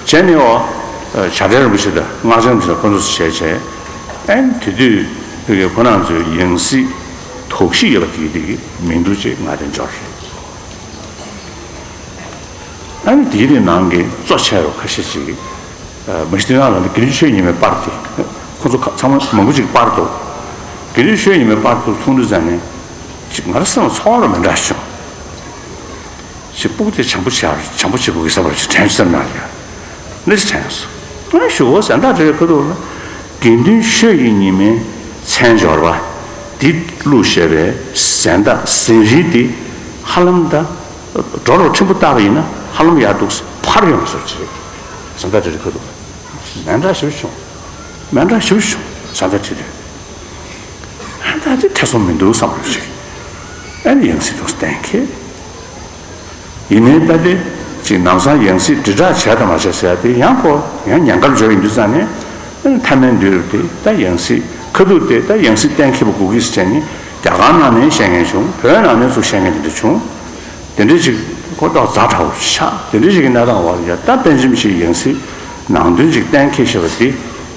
བྱས་ནས་འོ་བྱ་བྲལ་རིན་པོ་ཆེ་དང་སྔགས་ཆེན་རིན་པོ་ཆེ་ཁོ་ཚོ་བྱས་བྱས། ཨན་དེ་དུས་བོད་ཀྱི་ཁོ་རང་ཚོའི་ཡང་སྲིད་དོགས་གཞི་ཡོད་པ་དེ་དེ་གི་མིང་ཐོ་ཅིག་ང་དེ་འབྱོར། ཨན་དེའི་རིང་ནང་གི་གཙོ་ཆེ་བ་ཁ་ཤས་ཅིག་མ་གཞི་དེ་ནང་ལ་དགེ་འདུན་ཆོས་ཉི་མའི་པར་དེ། ཁོ་ཚོ་ཚང་མ་མང་པོ་ཅིག་པར་འདུག་དགེ་འདུན་ཆོས་ཉི་མའི་པར་དེ་མཐོང་དུས་ཙམ་ནས་ཅིག་ང་རང་སེམས་ལ་ཚོར་བ་མི་འདྲ་བྱུང་། ཅིག་སྤུ་གུ་དེ་བྱམས་པོ་བྱ་བྱམས་པོ་བྱེད་དགོས་ཀྱི་བསམ་པ་ཅིག་དྲན་སེམས་ནང་ལ་ཡ། གནས་ཚུལ་དྲན་སོང་། ང་ཞུ་བོ་ཟན་བདག་འདྲ་བའི་ཁ་ཐུག་ལ་དགེ་འདུན་ཆོས་ཀྱི་ཉི་མའི་མཚན་སྦྱོར་བ་འདི་བླུགས་བཞག་པའི་ཟན་བདག་ཟན་རིལ་དེ་ཧ་ལམ་ད། འགྲོ་རོགས་ཕྲན་བུ་བཏགས་པ་ཡིན་ན་ཧ་ལམ་ཡར་འདུག་ཕར་ཡོང་བཟོ་ཅིག་ཟན་བདག་འདྲ་རེ་ཁ་ཐུག་མེ་འདྲ་ཞིབ་བྱུང་། མེ་འདྲ་ཞིབ་བྱུང་ཟན་བདག་འདྲ་དེ། ཧན་ད་དེ་ཐེ་ཚོམ་མི་འདུག་བསམ་རོགས་ཅིག་ཨ་ནི་ཡང་སྲིད་དུ་གཏན་འཁེལ། ཡིན་ནའི་ད་དེ་ཅིག་ནམ་སང་ཡང་སྲིད་དྲིལ་བསྒྲགས་བྱས་དང་མ་བྱས་ཟེར་ཡ་དེ་ཡང་ཁོ་ཡང་ཉེན་ཁར་འཇོག་ཡིན་དུས་ཙང་ནས། ཨ་ནི་མཐའ་མའི་མདུན་དེ་ད་ཡང་སྲིད་ཁ་ཐུག་དེ་ད་ཡང་སྲིད་གཏན་འཁེལ་བ་དགོས་ཀྱི་ཟེར་ནས་རྒྱ་གར་ནང་ནས་བཤད་མཁན་བྱུང་། བོད་ནང་ནས་ཚུར་བཤད་མཁན་དེ་འདྲ་བྱུང་། དེ་འདྲ་ཅིག་ཁོ་ཏོག་ཛ་དྲག་པོ་ཆགས། དེ་འདྲ་ཅིག་གི་གནས་སྟངས་འོག་ལ་ཡ་ད་པཎ་ཆེན་ཞིག་ཡང་སྲིད་ནང་དོན་ཅིག་གཏན་འཁེལ་ཤེས་པ་དེ་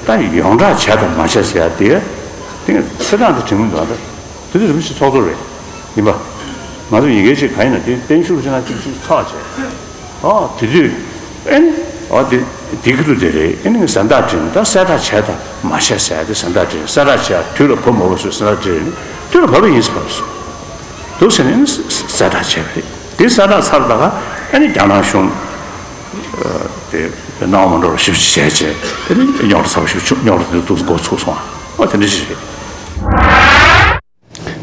ད་ཡོངས་གྲགས་བྱས་དང་མ་བྱས་ཟེར་ཡ་དེ་དེ་ཚེ་དང་དེ་དྲན་མི་འདུག་ད་དེ་དུས་རིན་པོ་ཆེ་ཚོགས་གཙོ་རེད། ཡིན་པ། ང་ཚོ་ཡི་གེ་ཅིག་ག་ཡིན་ན་དེ་བརྟན་བཞུགས་ཅིག་ན་ཅིག་ཅིག་ཚོགས་བྱས། ཨོ་དེ་དུས་ཨེ་ནི་ཨོ་དེ་དེ་ཁུ་ལུ་དེ་རེད། ཨེ་ནི་ཟན་བདག་འདྲེན་ད་གསལ་བསྒྲགས་བྱས་དང་མ་བྱས་ཟེར་ཡ་དེ་ཟན་བདག་འདྲེན་གསལ་བསྒྲགས་བྱས་དུས་ལ་བབ་མ་བབ་སུ་ཟན་བདག་འདྲེན་དུས་ལ་བབ་པ་ཡིན་ཟེར་བབ་སོང་། འདུག་ཟེར་ནས་གསལ་བསྒྲགས་བྱས་པ་རེད། དེ་གསལ་བསྒྲགས་ཚར་ད་ག་ཨ་ནི་རྒྱ་ནག་གཞུང་དེ་ནང་མ་འགྲོ་བར་ཞིབ་ཞིབ་བྱས་བྱས་དེ་ནི་རྙོག་དྲ་ཚ་པོ་ཞིག་བྱུང་། རྙོག་དྲ་དེ་འདུག་འགོ་ཚུགས་སོང་། ཨ་དེ་འདྲ་ཞིག་རེད།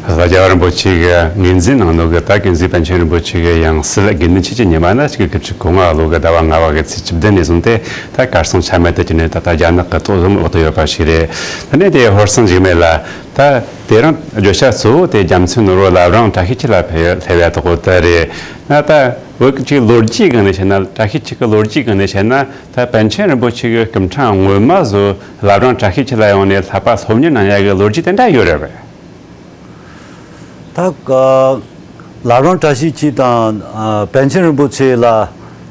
རྒྱལ་བ་རིན་པོ་ཆེ་གི་ངོས་འཛིན་གནང་ནོ་གི་ད་ཀུན་གཟིགས་པཎ་ཆེན་རིན་པོ་ཆེ་གི་ཡང་སྲིད་དགེ་འདུན་ཆོས་ཀྱི་ཉི་མ་ནི་ཆིག་སྟོང་དགུ་བརྒྱ་དགུ་བཅུ་གོ་ལྔ་ལོ་གི་ཟླ་བ་ལྔ་པ་གི་ཚེས་བཅུ་བདུན་ནས་བཟུང་སྟེ་ད་གར་སོང་ཆ་མེད་དུ་གྱུར་ནས་ད་ལྟ་རྒྱ་ནག་གི་དོ་དམ་འོག་ཏུ་ཡོད་པ་ཞིག་རེད། ད་ནས་དེ་ཧོར་སེང་འཇིགས་མེད་ལགས། ད་དེ་རིང་བརྗོད་བྱ་གཙོ་བོ་དེ་རྒྱལ་མཚན་ནོར་བུ་བླ་བྲང་བཀྲ་ཤིས་འཁྱིལ་ལ་ཕེབས་ཕེབས་ཡ་དག་པོ་དེ་རེད། ན་ད་བོད་ཀྱི་ལོ་རྒྱུས་སྒང་ནས་བཤད་ན། བཀྲ་ཤིས་འཁྱིལ་གྱི་ལོ་རྒྱུས་སྒང་ནས་བཤད་ན། ད་པཎ་ཆེན་རིན་པོ་ཆེ་གི་སྐུ་ཕྲེང་སྔོན་མ་ཚོ་བླ་བྲང་བཀྲ་ཤིས་འཁྱིལ་ལ་ཡོང་ནས་བསླབ་པ་སློབ་གཉེར་གནང་ཡ་གི་ལོ་རྒྱུས་དེ་འདྲ་ཡོད་རེད་པས། ད་ཨ་བླ་བྲང་བཀྲ་ཤིས་འཁྱིལ་དང་ཨ་པཎ་ཆེན་རིན་པོ་ཆེ་ལ་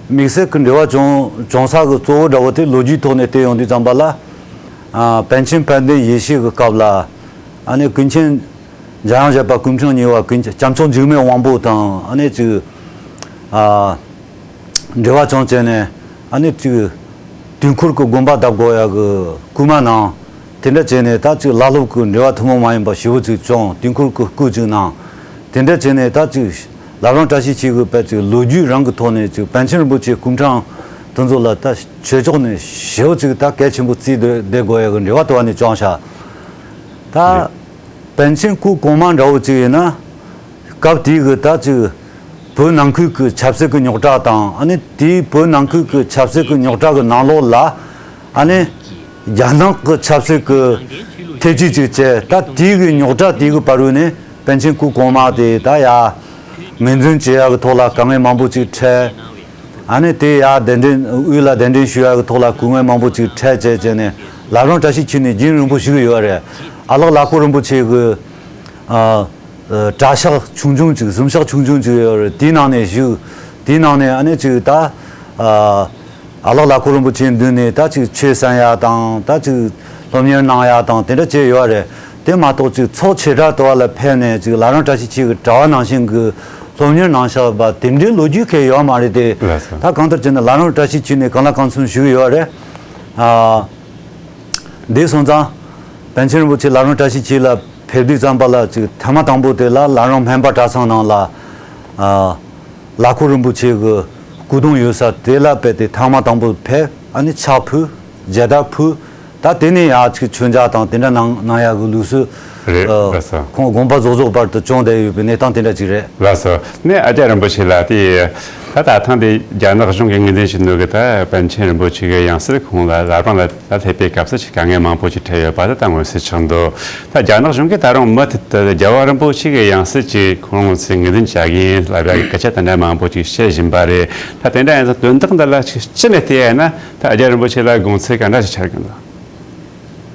དམིགས་བསལ་གྱི་འབྲེལ་བ་བྱུང་བྱུང་ས་གི་གཙོ་བོ་འདྲ་བོ་དེ་ལོ་རྒྱུས་ཐོག་ནས་བལྟས་ཡོང་དུས་ཙམ་པ་ལ། ཨ་པཎ་ཆེན་དཔལ་ལྡན་ཡེ་ཤེས་ཀྱི་སྐབས་ལ་ཨ་ནི་ཀུན་མཁྱེན་འཇམ་དབྱངས་བཞད་པ་སྐུ་ཕྲེང་གཉིས་པ་ཀུན་སྐྱབས་མཆོག་འཇིགས་མེད་དབང་པོ་དང་ཨ་ནི་ཅིག་ཨ་འབྲེལ་བ་བྱུང་བྱས་ནས་ཨ་ནི་ཅིག་དུས་འཁོར་གྱི་དགོན་པ་བཏབ་དགོས་ཡ་གི་སྐུལ་མ་གནང་། དེ་འདྲ་བྱས་ནས་ད་ཅིག་བླ་སློབ་ཀྱི་འབྲེལ་བ་ཐུན་མོང་མ་ཡིན་པ་ཞེ་པོ་ཅིག་བྱུང་། དུས་འཁོར་གྱི་སྐུ་ཅིག་གནང་། དེ་འདྲ་བྱས་ནས་ད་ཅིག་བླ་བྲང་བཀྲ་ཤིས་འཁྱིལ་གྱི་དཔེ་ཅིག་ལོ་རྒྱུས་རང་གི་ཐོག་ནས་ཅིག་པཎ་ཆེན་རིན་པོ་ཆེ་སྐུ་ཕྲེང་དེ་ཚོ་ལ་ད་ཆོས་ཕྱོགས་ནས་ཞེ་པོ་ཅིག་ད་གལ་ཆེན་པོ་བརྩིས་བསྡད་དགོས་ཡ་གི་འབྲེལ་བ་དེ་བ་ནས་བྱུང་ཤག་ད་པཎ་ཆེན་སྐུ་གོང་མ་འདྲ་བོ་ཅིག་ཡིན་ན། སྐབས་དེའི་གི་ད་ཅིག་བོད་ནང་ཁུལ་གྱི་ཆབ་སྲིད་ཀྱི་རྙོག་དྲ་དང་། ཨ་ནི་དེའི་བོད་ནང་ཁུལ་གྱི་ཆབ་སྲིད་ཀྱི་རྙོག་དྲ་གི་ནང་ལོགས་ལ་ཨ་ནི་རྒྱ་ནག་གི་ཆབ་སྲིད་ཀྱི་ཐེབས་ཇུས་ཅིག་བྱས། ད་དེའི་གི་རྙོག་དྲ་དེའི་གི་བར་རུ་ནས་པཎ་ཆེན་སྐུ་གོང་མ་དེ་ད་ཡ་ངོས་འཛིན་བྱེད་ཡ་གི་ཐོག་ལ་དཀའ་ངལ་མང་པོ་ཅིག་འཕྲད། ཨ་ནི་དེ་ཡ་གདན་འདྲེན་དབུས་ལ་གདན་འདྲེན་ཞུ་ཡ་གི་ཐོག་ལ་སྐུ་ངལ་མང་པོ་ཅིག་འཕྲད་བྱས་བྱས་ནས་བླ་བྲང་བཀྲ་ཤིས་འཁྱིལ་ནས་རྒྱུན་རིང་པོ་བཞུགས་ཡོད་རེད། ཨ་ལགས་ལྷ་ཁོ་རིན་པོ་ཆེ་གི་ཨ་གྲྭ་ཤག་ཆུང་ཆུང་ཅིག་གཟིམ་ཤག་ཆུང་ཆུང་ཅིག་ཡོད་རེད། དེའི་ནང་ནས་བཞུགས། དེའི་ནང་ནས་ཨ་ནི་ཅིག་ད་ཨ་ཨ་ལགས་ལྷ་ཁོ་རིན་པོ་ཆེའི་མདུན་ནས་ད་ཅིག་ཆོས་གསན་ཡ་དང་། ད་ཅིག་སློབ་གཉེར་གནང་ཡ་དང་དེ་འདྲ་བྱས་ཡོད་རེད། དེ་མ་གཏོགས་ཅིག་ཚོགས་ཆེ་དྲགས་དུ་བ་ལ་ཕེབས་ནས་ཅིག་བླ་བྲང་བཀྲ་ཤིས་འཁྱིལ་གྱི་གྲྭ་པ་ནང་བཞིན་གྱི་སློབ་གཉེར་གནང་བཞག་པ་དེ་འདྲའི་ལོ་རྒྱུས་གང་ཡང་ཡོད་མ་རེད་དེ། ལགས་སོ། ད་གང་ལྟར་བྱས་ན་བླ་བྲང་བཀྲ་ཤིས་འཁྱིལ་ནས་གང་ལ་གང་འཚམ་བཞུགས་ཡོད་རེད། ཨ། འདི་སོང་ཙང་། པཎ་ཆེན་རིན་པོ་ཆེ་བླ་བྲང་བཀྲ་ཤིས་འཁྱིལ་ལ་ཕེབས་དུས་ཙམ་པ་ལ་ཅིག་ཐེངས་མ་དང་པོ་དེ་ལ་བླ་བྲང་སྨན་པ་གྲྭ་ཚང་ནང་ལ། ཨ། ལྷ་ཁོ་རིན་པོ་ཆེ་གི་སྐུ་གདུང་ཡོད་ས་དེ་ལ་དཔེ་དེ་ཐེངས་མ་དང་པོ་ཕེབས། ཨ་ནི་ཕྱག་ཕུལ། མཇལ་དར་ཕུལ། ད་དེ་ནས་ཡང་ཅིག་མཆོད་མཇལ་དང་དེ་འདྲ་གནང་གནང་ཡག་གི་ལུགས་སྲོལ། རེད། ཨ། ལགས་སོ། ཁོང་དགོངས་པ་རྫོགས་རྫོགས་བར་དུ་བྱུང་བསྡད་ཡོད་པའི་གནས་སྟངས་དེ་འདྲ་ཅིག་རེད། ལགས་སོ། ནས་ཨ་ཅག་རིན་པོ་ཆེ་ལགས་དེ། ད་ད་ཐེངས་དེ་རྒྱ་ནག་གཞུང་གིས་ངོས་འཛིན་བྱེད་འདོད་གི་ད་པཎ་ཆེན་རིན་པོ་ཆེ་གི་ཡང་སྲིད་ཁོང་ལ་བླ་བྲང་ལ་ད་སླེབས་པའི་སྐབས་སུ་ཅིག་དཀའ་ངལ་མང་པོ་ཅིག་འཕྲད་ཡོད་པ་དེ་ད་མངོན་གསལ་ཆགས་འདུག་ད་རྒྱ་ནག་གཞུང་གིས་ད་རུང་མུ་མཐུད་དུ་རྒྱལ་བ་རིན་པོ་ཆེ་གི་ཡང་སྲིད་ཅིག་ཁོང་ཚོས་ངོས་འཛིན་བྱ་གི་ཡིན་ལབ་ཡ་གི་སྐད་ཆ་དེ་འདྲ་མང་པོ་ཅིག་བཤད་བཞིན་པ་རེད། ད་དེ་འདྲ་ཡིན་ཙང་དོན་དག་འདི་ལ་ཅིག་སྤྱི་ནས་བལྟས་ཡ་ན་ད་རྒྱལ་བ་རིན་པོ་ཆེ་ལ་དགོངས་ཚུལ་ག་འདྲ་ཞིག་འཆར་གི་འདུག་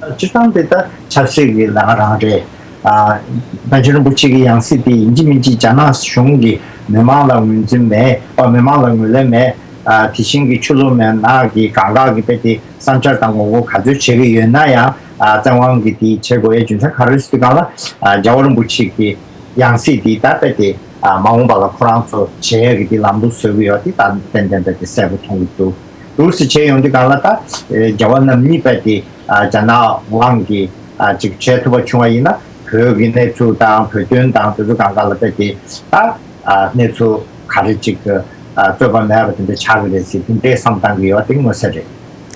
སྤྱིར་བཏང་དེ་ད་ཆབ་སྲིད་ཀྱི་ལས་ཀ་རང་རེད། ཨ། པཎ་ཆེན་རིན་པོ་ཆེ་གི་ཡང་སྲིད་དེ་ཡིན་གཅིག་མིན་གཅིག་རྒྱ་ནག་གཞུང་གིས་མི་མང་ལ་ངོས་འཛིན་མེད་པ། མི་མང་ལ་ངོས་ལེན་མེད། ཨ། དེ་བཞིན་གྱི་ཆུ་ལོག་མེ་ནག་གི་གང་ག་གི་དཔེ་དེ་བསམ་འཆར་དང་ངོ་རྒོལ་ག་ཚོད་བྱེད་ཀྱི་ཡོད་ན་ཡང་། ཨ། བཙན་དབང་གིས་དེ་བྱེད་དགོས་ཡའི་རྒྱུ་མཚན་ག་རེ་རེད་ཟེར་དུས་སྒང་ལ། ཨ། རྒྱལ་བ་རིན་པོ་ཆེ་གི་ཡང་སྲིད་དེ་ད་དཔེ་དེ། ཨ། མ་འོངས་པ་ལ་ཁོ་རང་ཚོ་བྱེད་ཡ་གི་དེ་ལམ་ལུགས་བཟོ་གི་ཡོད་དེ་ད་ཏན་ཏན་དཔེ་དེ་གསལ་པོ་མཐོང་གི་འདུག་འདུག་སེ་བྱས་ཡོང་དུས་སྒང་ལ་ད། ཨེ། རྒྱལ་བ་རྣམ་གཉིས་པ་དེ། ཨ། རྒྱ་ནག་དབང་གིས། ཨ། ཅིག་བྱེད་ཐུབ་པ་བྱུང་བ་ཡིན་ན་བོད་ཀྱི་གནས་ཚུལ་དང་བོད་དོན་དང་དེ་ཚོ་སྒང་ག་ལ་དཔེ་དེ་ད། ཨ། གནས་ཚུལ་ག་རེ་ཅིག་ཨ། རྩོད་པ་མེད་པ་དེ་འདྲ་ཆགས་ཀྱི་རེད་ཟེར་དེ་འདྲའི་བསམ་བཏང་གི་ཡོད་དེ་མངོན་གསལ་རེད།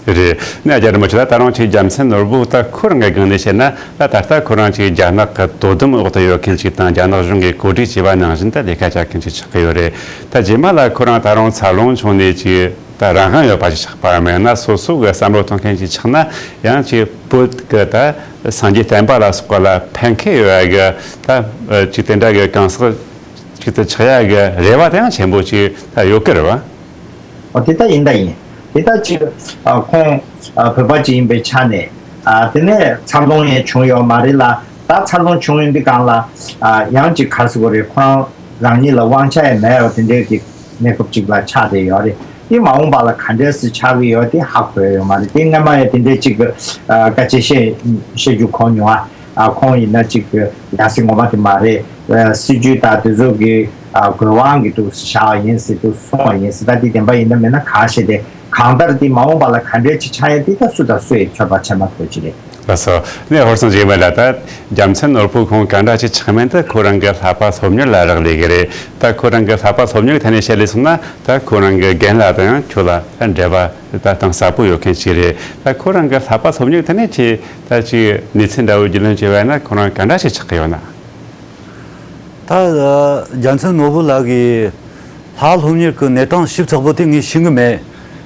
རེད། ནས་རྒྱལ་བ་རིན་པོ་ཆེ་ལ་ད་རུང་ཅིག་རྒྱལ་མཚན་ནོར་བུ་ད་ཁོ་རང་གི་སྒང་ནས་བཤད་ན། ད་ད་ལྟ་ཁོ་རང་ཅིག་རྒྱ་ནག་གི་དོ་དམ་འོག་ཏུ་ཡོད་མཁན་ཅིག་དང་རྒྱ་ནག་གཞུང་གིས་གོ་སྒྲིག་བྱས་པ་ནང་བཞིན་ད་ལས་ཀ་བྱ་མཁན་ཅིག་ཆགས་ཀྱི་ཡོད་རེད། ད་རྗེས་མ་ལ་ཁོ་རང་ད་རུང་འཚར་ལོངས་བྱུང་ནས་ཅིག་ད་རང་དབང་ཡོད་པ་ཞིག་ཆགས་པ་མེད་ན། སོ་སོ་གི་བསམ་བློ་གཏོང་མཁན་ཅིག་ཆགས་ན་ཡང་ཅིག་བོད་ཀྱི་ད་སངས་རྒྱས་བསྟན་པ་ལ་སོགས་པ་ལ་ཕན་ཁེ་ཡོད་ཡ་གི་ད་ཅིག་དེ་འདྲ་གི་གང་ཟག་ཅིག་ཏུ་ཆགས་ཡ་གི་རེ་བ་དེ་ཡང་ཆེན་པོ་ཅིག་ད་ཡོད་ཀྱི་རེད་བ། ཨོ། དེ་ད་ཡིན་ད་ཡིན། དེ་ད་ཅིག་ཨ། ཁོང་ཨ། བོད་པ་ཅིག་ཡིན་པའི་ཆ་ནས། ཨ། དེ་ནས་འཚར་ལོངས་ཡང་བྱུང་ཡོད་མ་རེད་ལ། ད་འཚར་ལོངས་བྱུང་ཡོང་དུས་སྒང་ལ། ཨ། ཡང་ཅིག་ག་རེ་ཟེར་དགོས་རེད། ཁོ་རང་རང་ཉིད་ལ་དབང་ཆ་ཡང་མེད་པ་དེ་འདྲའི་གི་གནས་སྐབས་ཅིག་ལ་ཆགས་བསྡད་ཡོད་རེད། དེ་མ་འོངས་པ་ལ་ག་འདྲས་སེ་ཆགས་ཀྱི་ཡོད་དེ་ཧ་གོ་ཡ་ཡོད་མ་རེད། དེ་སྔ་མ་ཡང་དེ་འདྲའི་ཅིག་གི་ཨ། སྐད་ཆ་བཤད་བཤད་རྒྱུ་གོ་མྱོང་ཨ། ཨ། ཁོང་ཡིན་ན་ཅིག་ཡང་སྲིད་ངོ་མ་དེ་མ་རེད། ཨ། སྲིད་ཇུས་དང་དེ་ཚོ་གི། ཨ། དགོས་དབང་གི་འདུག་བཞག་པ་ཡིན་ཟེར་འདུག་གསུངས་པ་ཡིན་ཟེར། ད་དེ་བདེན་པ་ཡིན་ན་མིན་ན་གང་ཤེས་ཏེ། གང་ལྟར་དེ་མ་འོངས་པ་ལ་ག་འདྲས་ཅིག་ཆགས་ཡ་དེ་ད་སུ་དང་སུ་ཡིས་ཚོད་དཔག་བྱེད་མ་ཐུབ་ཅིག་རེད། ལགས་སོ། ནས་ཧོར་སེང་འཇིགས་མེད་ལགས། ད་རྒྱལ་མཚན་ནོར་བུ་ཁོང་ག་འདྲ་ཅིག་ཆགས་མིན་ད་ཁོ་རང་གི་བསླབ་པ་སློབ་གཉེར་ལ་རག་ལས་ཀྱི་རེད། ད་ཁོ་རང་གི་བསླབ་པ་སློབ་གཉེར་གྱི་ཐད་ནས་བཤད་ལས་སོང་ན་ད་ཁོ་རང་གི་རྒན་ལགས་དང་ཡང་ཁྱོད་ལ་ད་འབྲེལ་བ་ད་གཏིང་ཟབ་པོ་ཡོད་མཁན་ཅིག་རེད། ད་ཁོ་རང་གི་བསླབ་པ་སློབ་གཉེར་གྱི་ཐད་ནས་ཅིག་ད་ཅིག་གནས་ཚུལ་འདྲ་བོ་རྒྱུས་ལོན་བྱས་པ་ཡིན་ན་ཁོ་རང་ག་འདྲ་ཞིག་ཆགས་ཀྱི་ཡོད་ན། ད་རྒྱལ་མཚན་ནོར་བུ་ལགས་ཀྱི་ལྷ་སློབ་གཉེར་གྱི་གནས་སྟངས་ཞིབ་ཚགས་པོ་དེ་ངས་ཤེས་ཀྱི་མེད།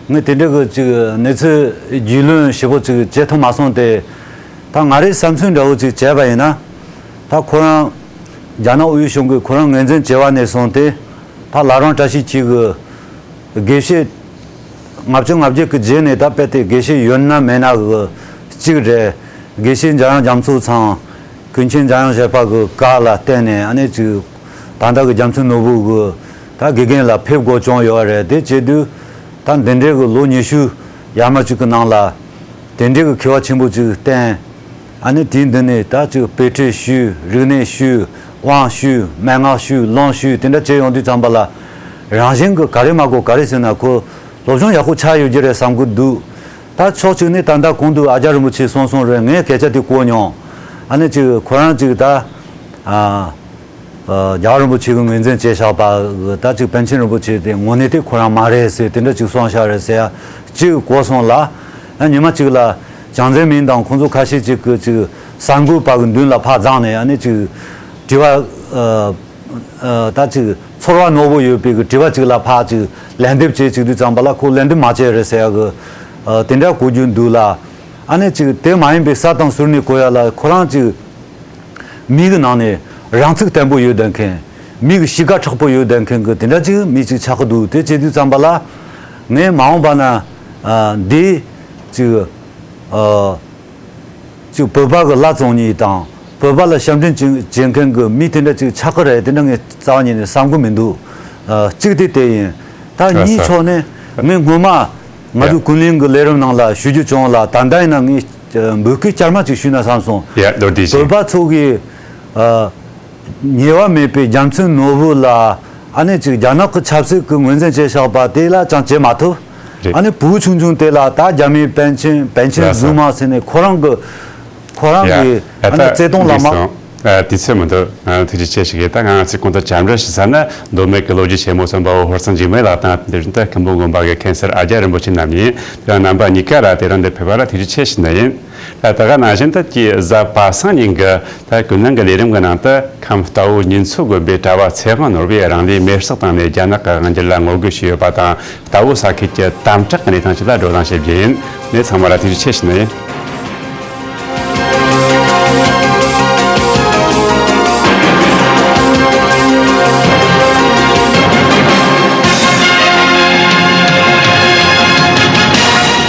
ངས་དེ་འདྲ་གི་ཅིག་གནས་ཚུལ་རྒྱུས་ལོན་ཞིབ་པོ་ཅིག་བྱེད་ཐུབ་མ་སོང་སྟེ། ད་ང་རའི་བསམ་ཚུལ་འདྲ་བོ་ཅིག་བྱས་པ་ཡིན་ན། ད་ཁོ་རང་རྒྱ་ནག་དབུས་གཞུང་གིས་ཁོ་རང་ངོས་འཛིན་བྱས་པ་ནས་བཟུང་སྟེ། ད་བླ་བྲང་བཀྲ་ཤིས་འཁྱིལ་གྱི་དགེ་བཤེས་ལྔ་བཅུ་ང་བརྒྱད་ཀྱི་རྗེས་ནས་ད་དཔེ་དེ་དགེ་བཤེས་ཡོད་ན་མེད་ན་གི་གཅིག་རེད། དགེ་བཤེས་འཇམ་དབྱངས་རྒྱ་མཚོ་ཚང་ཀུན་མཁྱེན་འཇམ་དབྱངས་བཞད་པ་གི་བཀའ་ལ་བརྟེན་ནས་ཨ་ནི་ཅིག་ད་ལྟ་གི་རྒྱལ་མཚན་ནོར་བུ་གི་ད་དགེ་རྒན་ལ་ཕེབས་དགོས་བྱུང་ཡོད་རེད། དེ་བྱེད་དུས་ད་འདི་འདྲའི་གི་ལོ་ཉི་ཤུ་ཡར་མར་ཅིག་གི་ནང་ལ་དེ་འདྲའི་གི་མཁས་པ་ཆེན་པོ་ཅིག་བསྟེན། ཨ་ནི་དེའི་མདུན་ནས་ད་ཅིག་དཔེ་ཁྲིད་ཞུས། རིག་གནས་ཞུས། དབང་ཞུས། མན་ངག་ཞུས། ལུང་ཞུས། དེ་འདྲ་བྱས་ཡོང་དུས་ཙམ་པ་ལ། རང་བཞིན་གྱི་ག་རེ་མ་གོ་ག་རེ་ཟེར་ན་ཁོ་སློབ་སྦྱོང་ཡག་པོ་ཆགས་ཡོད་ཀྱི་རེད་བསམ་གྱི་འདུག་ད་ཕྱོགས་གཅིག་ནས་ད་ལྟ་གོང་དུ་ཨ་ཅག་རིན་པོ་ཆེས་གསུངས་སོང་རེད། ངས་སྐད་ཆ་དེ་གོ་མྱོང་། ཨ་ནི་ཅིག་ཁོ་རང་ཅིག་ད་ཨ། རྒྱལ་བ་རིན་པོ་ཆེ་གིས་ངོས་འཛིན་བྱས་བཞག་པ་ད་ཅིག་པཎ་ཆེན་རིན་པོ་ཆེ་དེ་དངོས་གནས་དེ་ཁོ་རང་མ་རེད་ཟེར་དེ་འདྲ་ཅིག་གསུངས་བཞག་རེད་ཟེར་ཡ་ཅིག་གོ་སོང་ལ། ཨ་ཉི་མ་ཅིག་ལ་བྱང་འཛིན་མིང་དང་ཁོང་ཚོ་ཁ་ཤས་ཅིག་གིས་ཅིག་གསར་འགོད་པ་གི་མདུན་ལ་ཕར་འཛེགས་ནས་ཨ་ནི་ཅིག་དྲི་བ་ད་ཅིག་ཚོར་བ་རྣོ་པོ་ཡོད་པའི་གི་དྲི་བ་ཅིག་ལ་ཕར་ཅིག་ལན་འདེབས་བྱེད་ཅིག་དུས་ཙམ་པ་ལ་ཁོ་ལན་འདེབས་མ་བྱས་རེད་ཟེར་ཡ་གི་དེ་འདྲ་གོ་རྒྱུ་འདུག་ལ། ཨ་ནི་ཅིག་དེ་མ་ཡིན་པའི་ས་དང་ཟུར་ནས་གོ་ཡ་ལ་ཁོ་རང་ཅིག་མི་གི་ནང་ནས་རང་ཚུགས་བརྟན་པོ་ཡོད་བསྡད་མཁན། མི་གི་གཤིས་ཀ་མཁྲེགས་པོ་ཡོད་བསྡད་མཁན་གི་དེ་འདྲ་ཅིག་མི་ཅིག་ཆགས་ཀྱི་འདུག་དེ་བྱེད་དུས་ཙམ་པ་ལ། ངས་མ་འོངས་པ་ན་ཨ་འདི་ཅིག་ཨ་ཅིག་བོད་པ་གི་བླ་བཙོང་མཁན་དང་བོད་པ་ལ་ཞབས་འདྲེན་བྱེད་བྱེད་མཁན་གི་མི་དེ་འདྲ་ཅིག་ཆགས་ཀྱི་རེད། དེ་འདྲ་ངས་རྩ་བ་ཉིད་ནས་བསམ་གྱི་མི་འདུག་ཨ་གཅིག་དེ་དེ་ཡིན། ད་གཉིས་ཕྱོགས་ནས་ངས་སྔོན་མ། ང་ཚོ་ཀུན་གླེང་གི་ལས་རིམ་ནང་ལ་ཞུ་རྒྱུ་བྱུང་ལ། ད་ལྟ་ཡིན་ན་ངས་འབོད་སྐུལ་བསྐྱར་མ་ཅིག་ཞུས་ན་བསམ་སོང་། ཡ་ལོ་དེ་བཞིན། བོད་པ་ཚོ་གིས་ཨ་ཉེས་པ་མེད་པའི་རྒྱལ་མཚན་ནོར་བུ་ལ་ཨ་ནི་ཅིག་རྒྱ་ནག་གི་ཆབ་སྲིད་ཀྱི་ངོས་འཛིན་བྱས་བཞག་པ་དེ་ལ་ཅང་བྱེད་མ་ཐུབ། རེད། ཨ་ནི་བུ་ཆུང་ཆུང་དེ་ལ་ད་རྒྱ་མིའི་པཎ་ཆེན་པཎ་ཆེན་ལགས་སོ། རྫུན་མ་ཟེར་ནས་ཁོ་རང་གི་ཁོ་རང་ཡ་གི་ཡ་ཨ་ནི་ད་བརྩེ་དུང་བླ་འདི་མ། སོང་། ཨ་དུས་ཚོད་མི་འདུག་ཨ་ཐུགས་རྗེ་ཆེ་ཞུ་གི། ད་ང་ཚོས་གོང་དུ་བཅར་འདྲི་ཞུ་ས་ན་མདོ་སྨད་ཀྱི་ལོ་རྒྱུས་ཆེན་མོ་གསུམ་པ་བོ་ཧོར་སེང་འཇིགས་མེད་ལགས་དང་དེ་བཞིན་དུ་སྐུ་འབུམ་དགོན་པ་གི་མཁན་ཟུར་ཨ་ཅག་རིན་པོ་ཆེ་རྣམ་གཉིས། དེ་ཡང་རྣམ་པ་གཉིས་ཀ་ལ་དེ་རིང་འདིར་ཕེབས་པ་ལ་ཐུགས་རྗེ་ཆེ་ཞུ་ནི་ཡིན། ད་ད་ག་ནང་བཞིན་དུ་ཀྱི་གཟའ་པ་སངས་ཉིན་གྱི་ད་ཀུན་གླེང་གི་ལས་རིམ་གྱི་ནང་དུ་ཁམས་རྟའུ་ཉིན་མཚོ་དགོན་པའི་གྲྭ་བ་ཚེ་དབང་ནོར་བུས་རང་ལུས་མེར་སྲེག་བཏང་ནས་རྒྱ་ནག་གི་དབང་སྒྱུར་ལ་ངོ་རྒོལ་ཞུས་ཡོད་པ་དང་རྟའུ་ས་ཁུལ་གྱི་དམ་དྲག་གི་གནས་སྟངས་ཤིག་ལ་བགྲོ་གླེང་བྱེད་རྒྱུ་ཡིན། ངས་ཚང་མ་ལ་ཐུགས་རྗེ་ཆེ་ཞུ་ནི་ཡིན།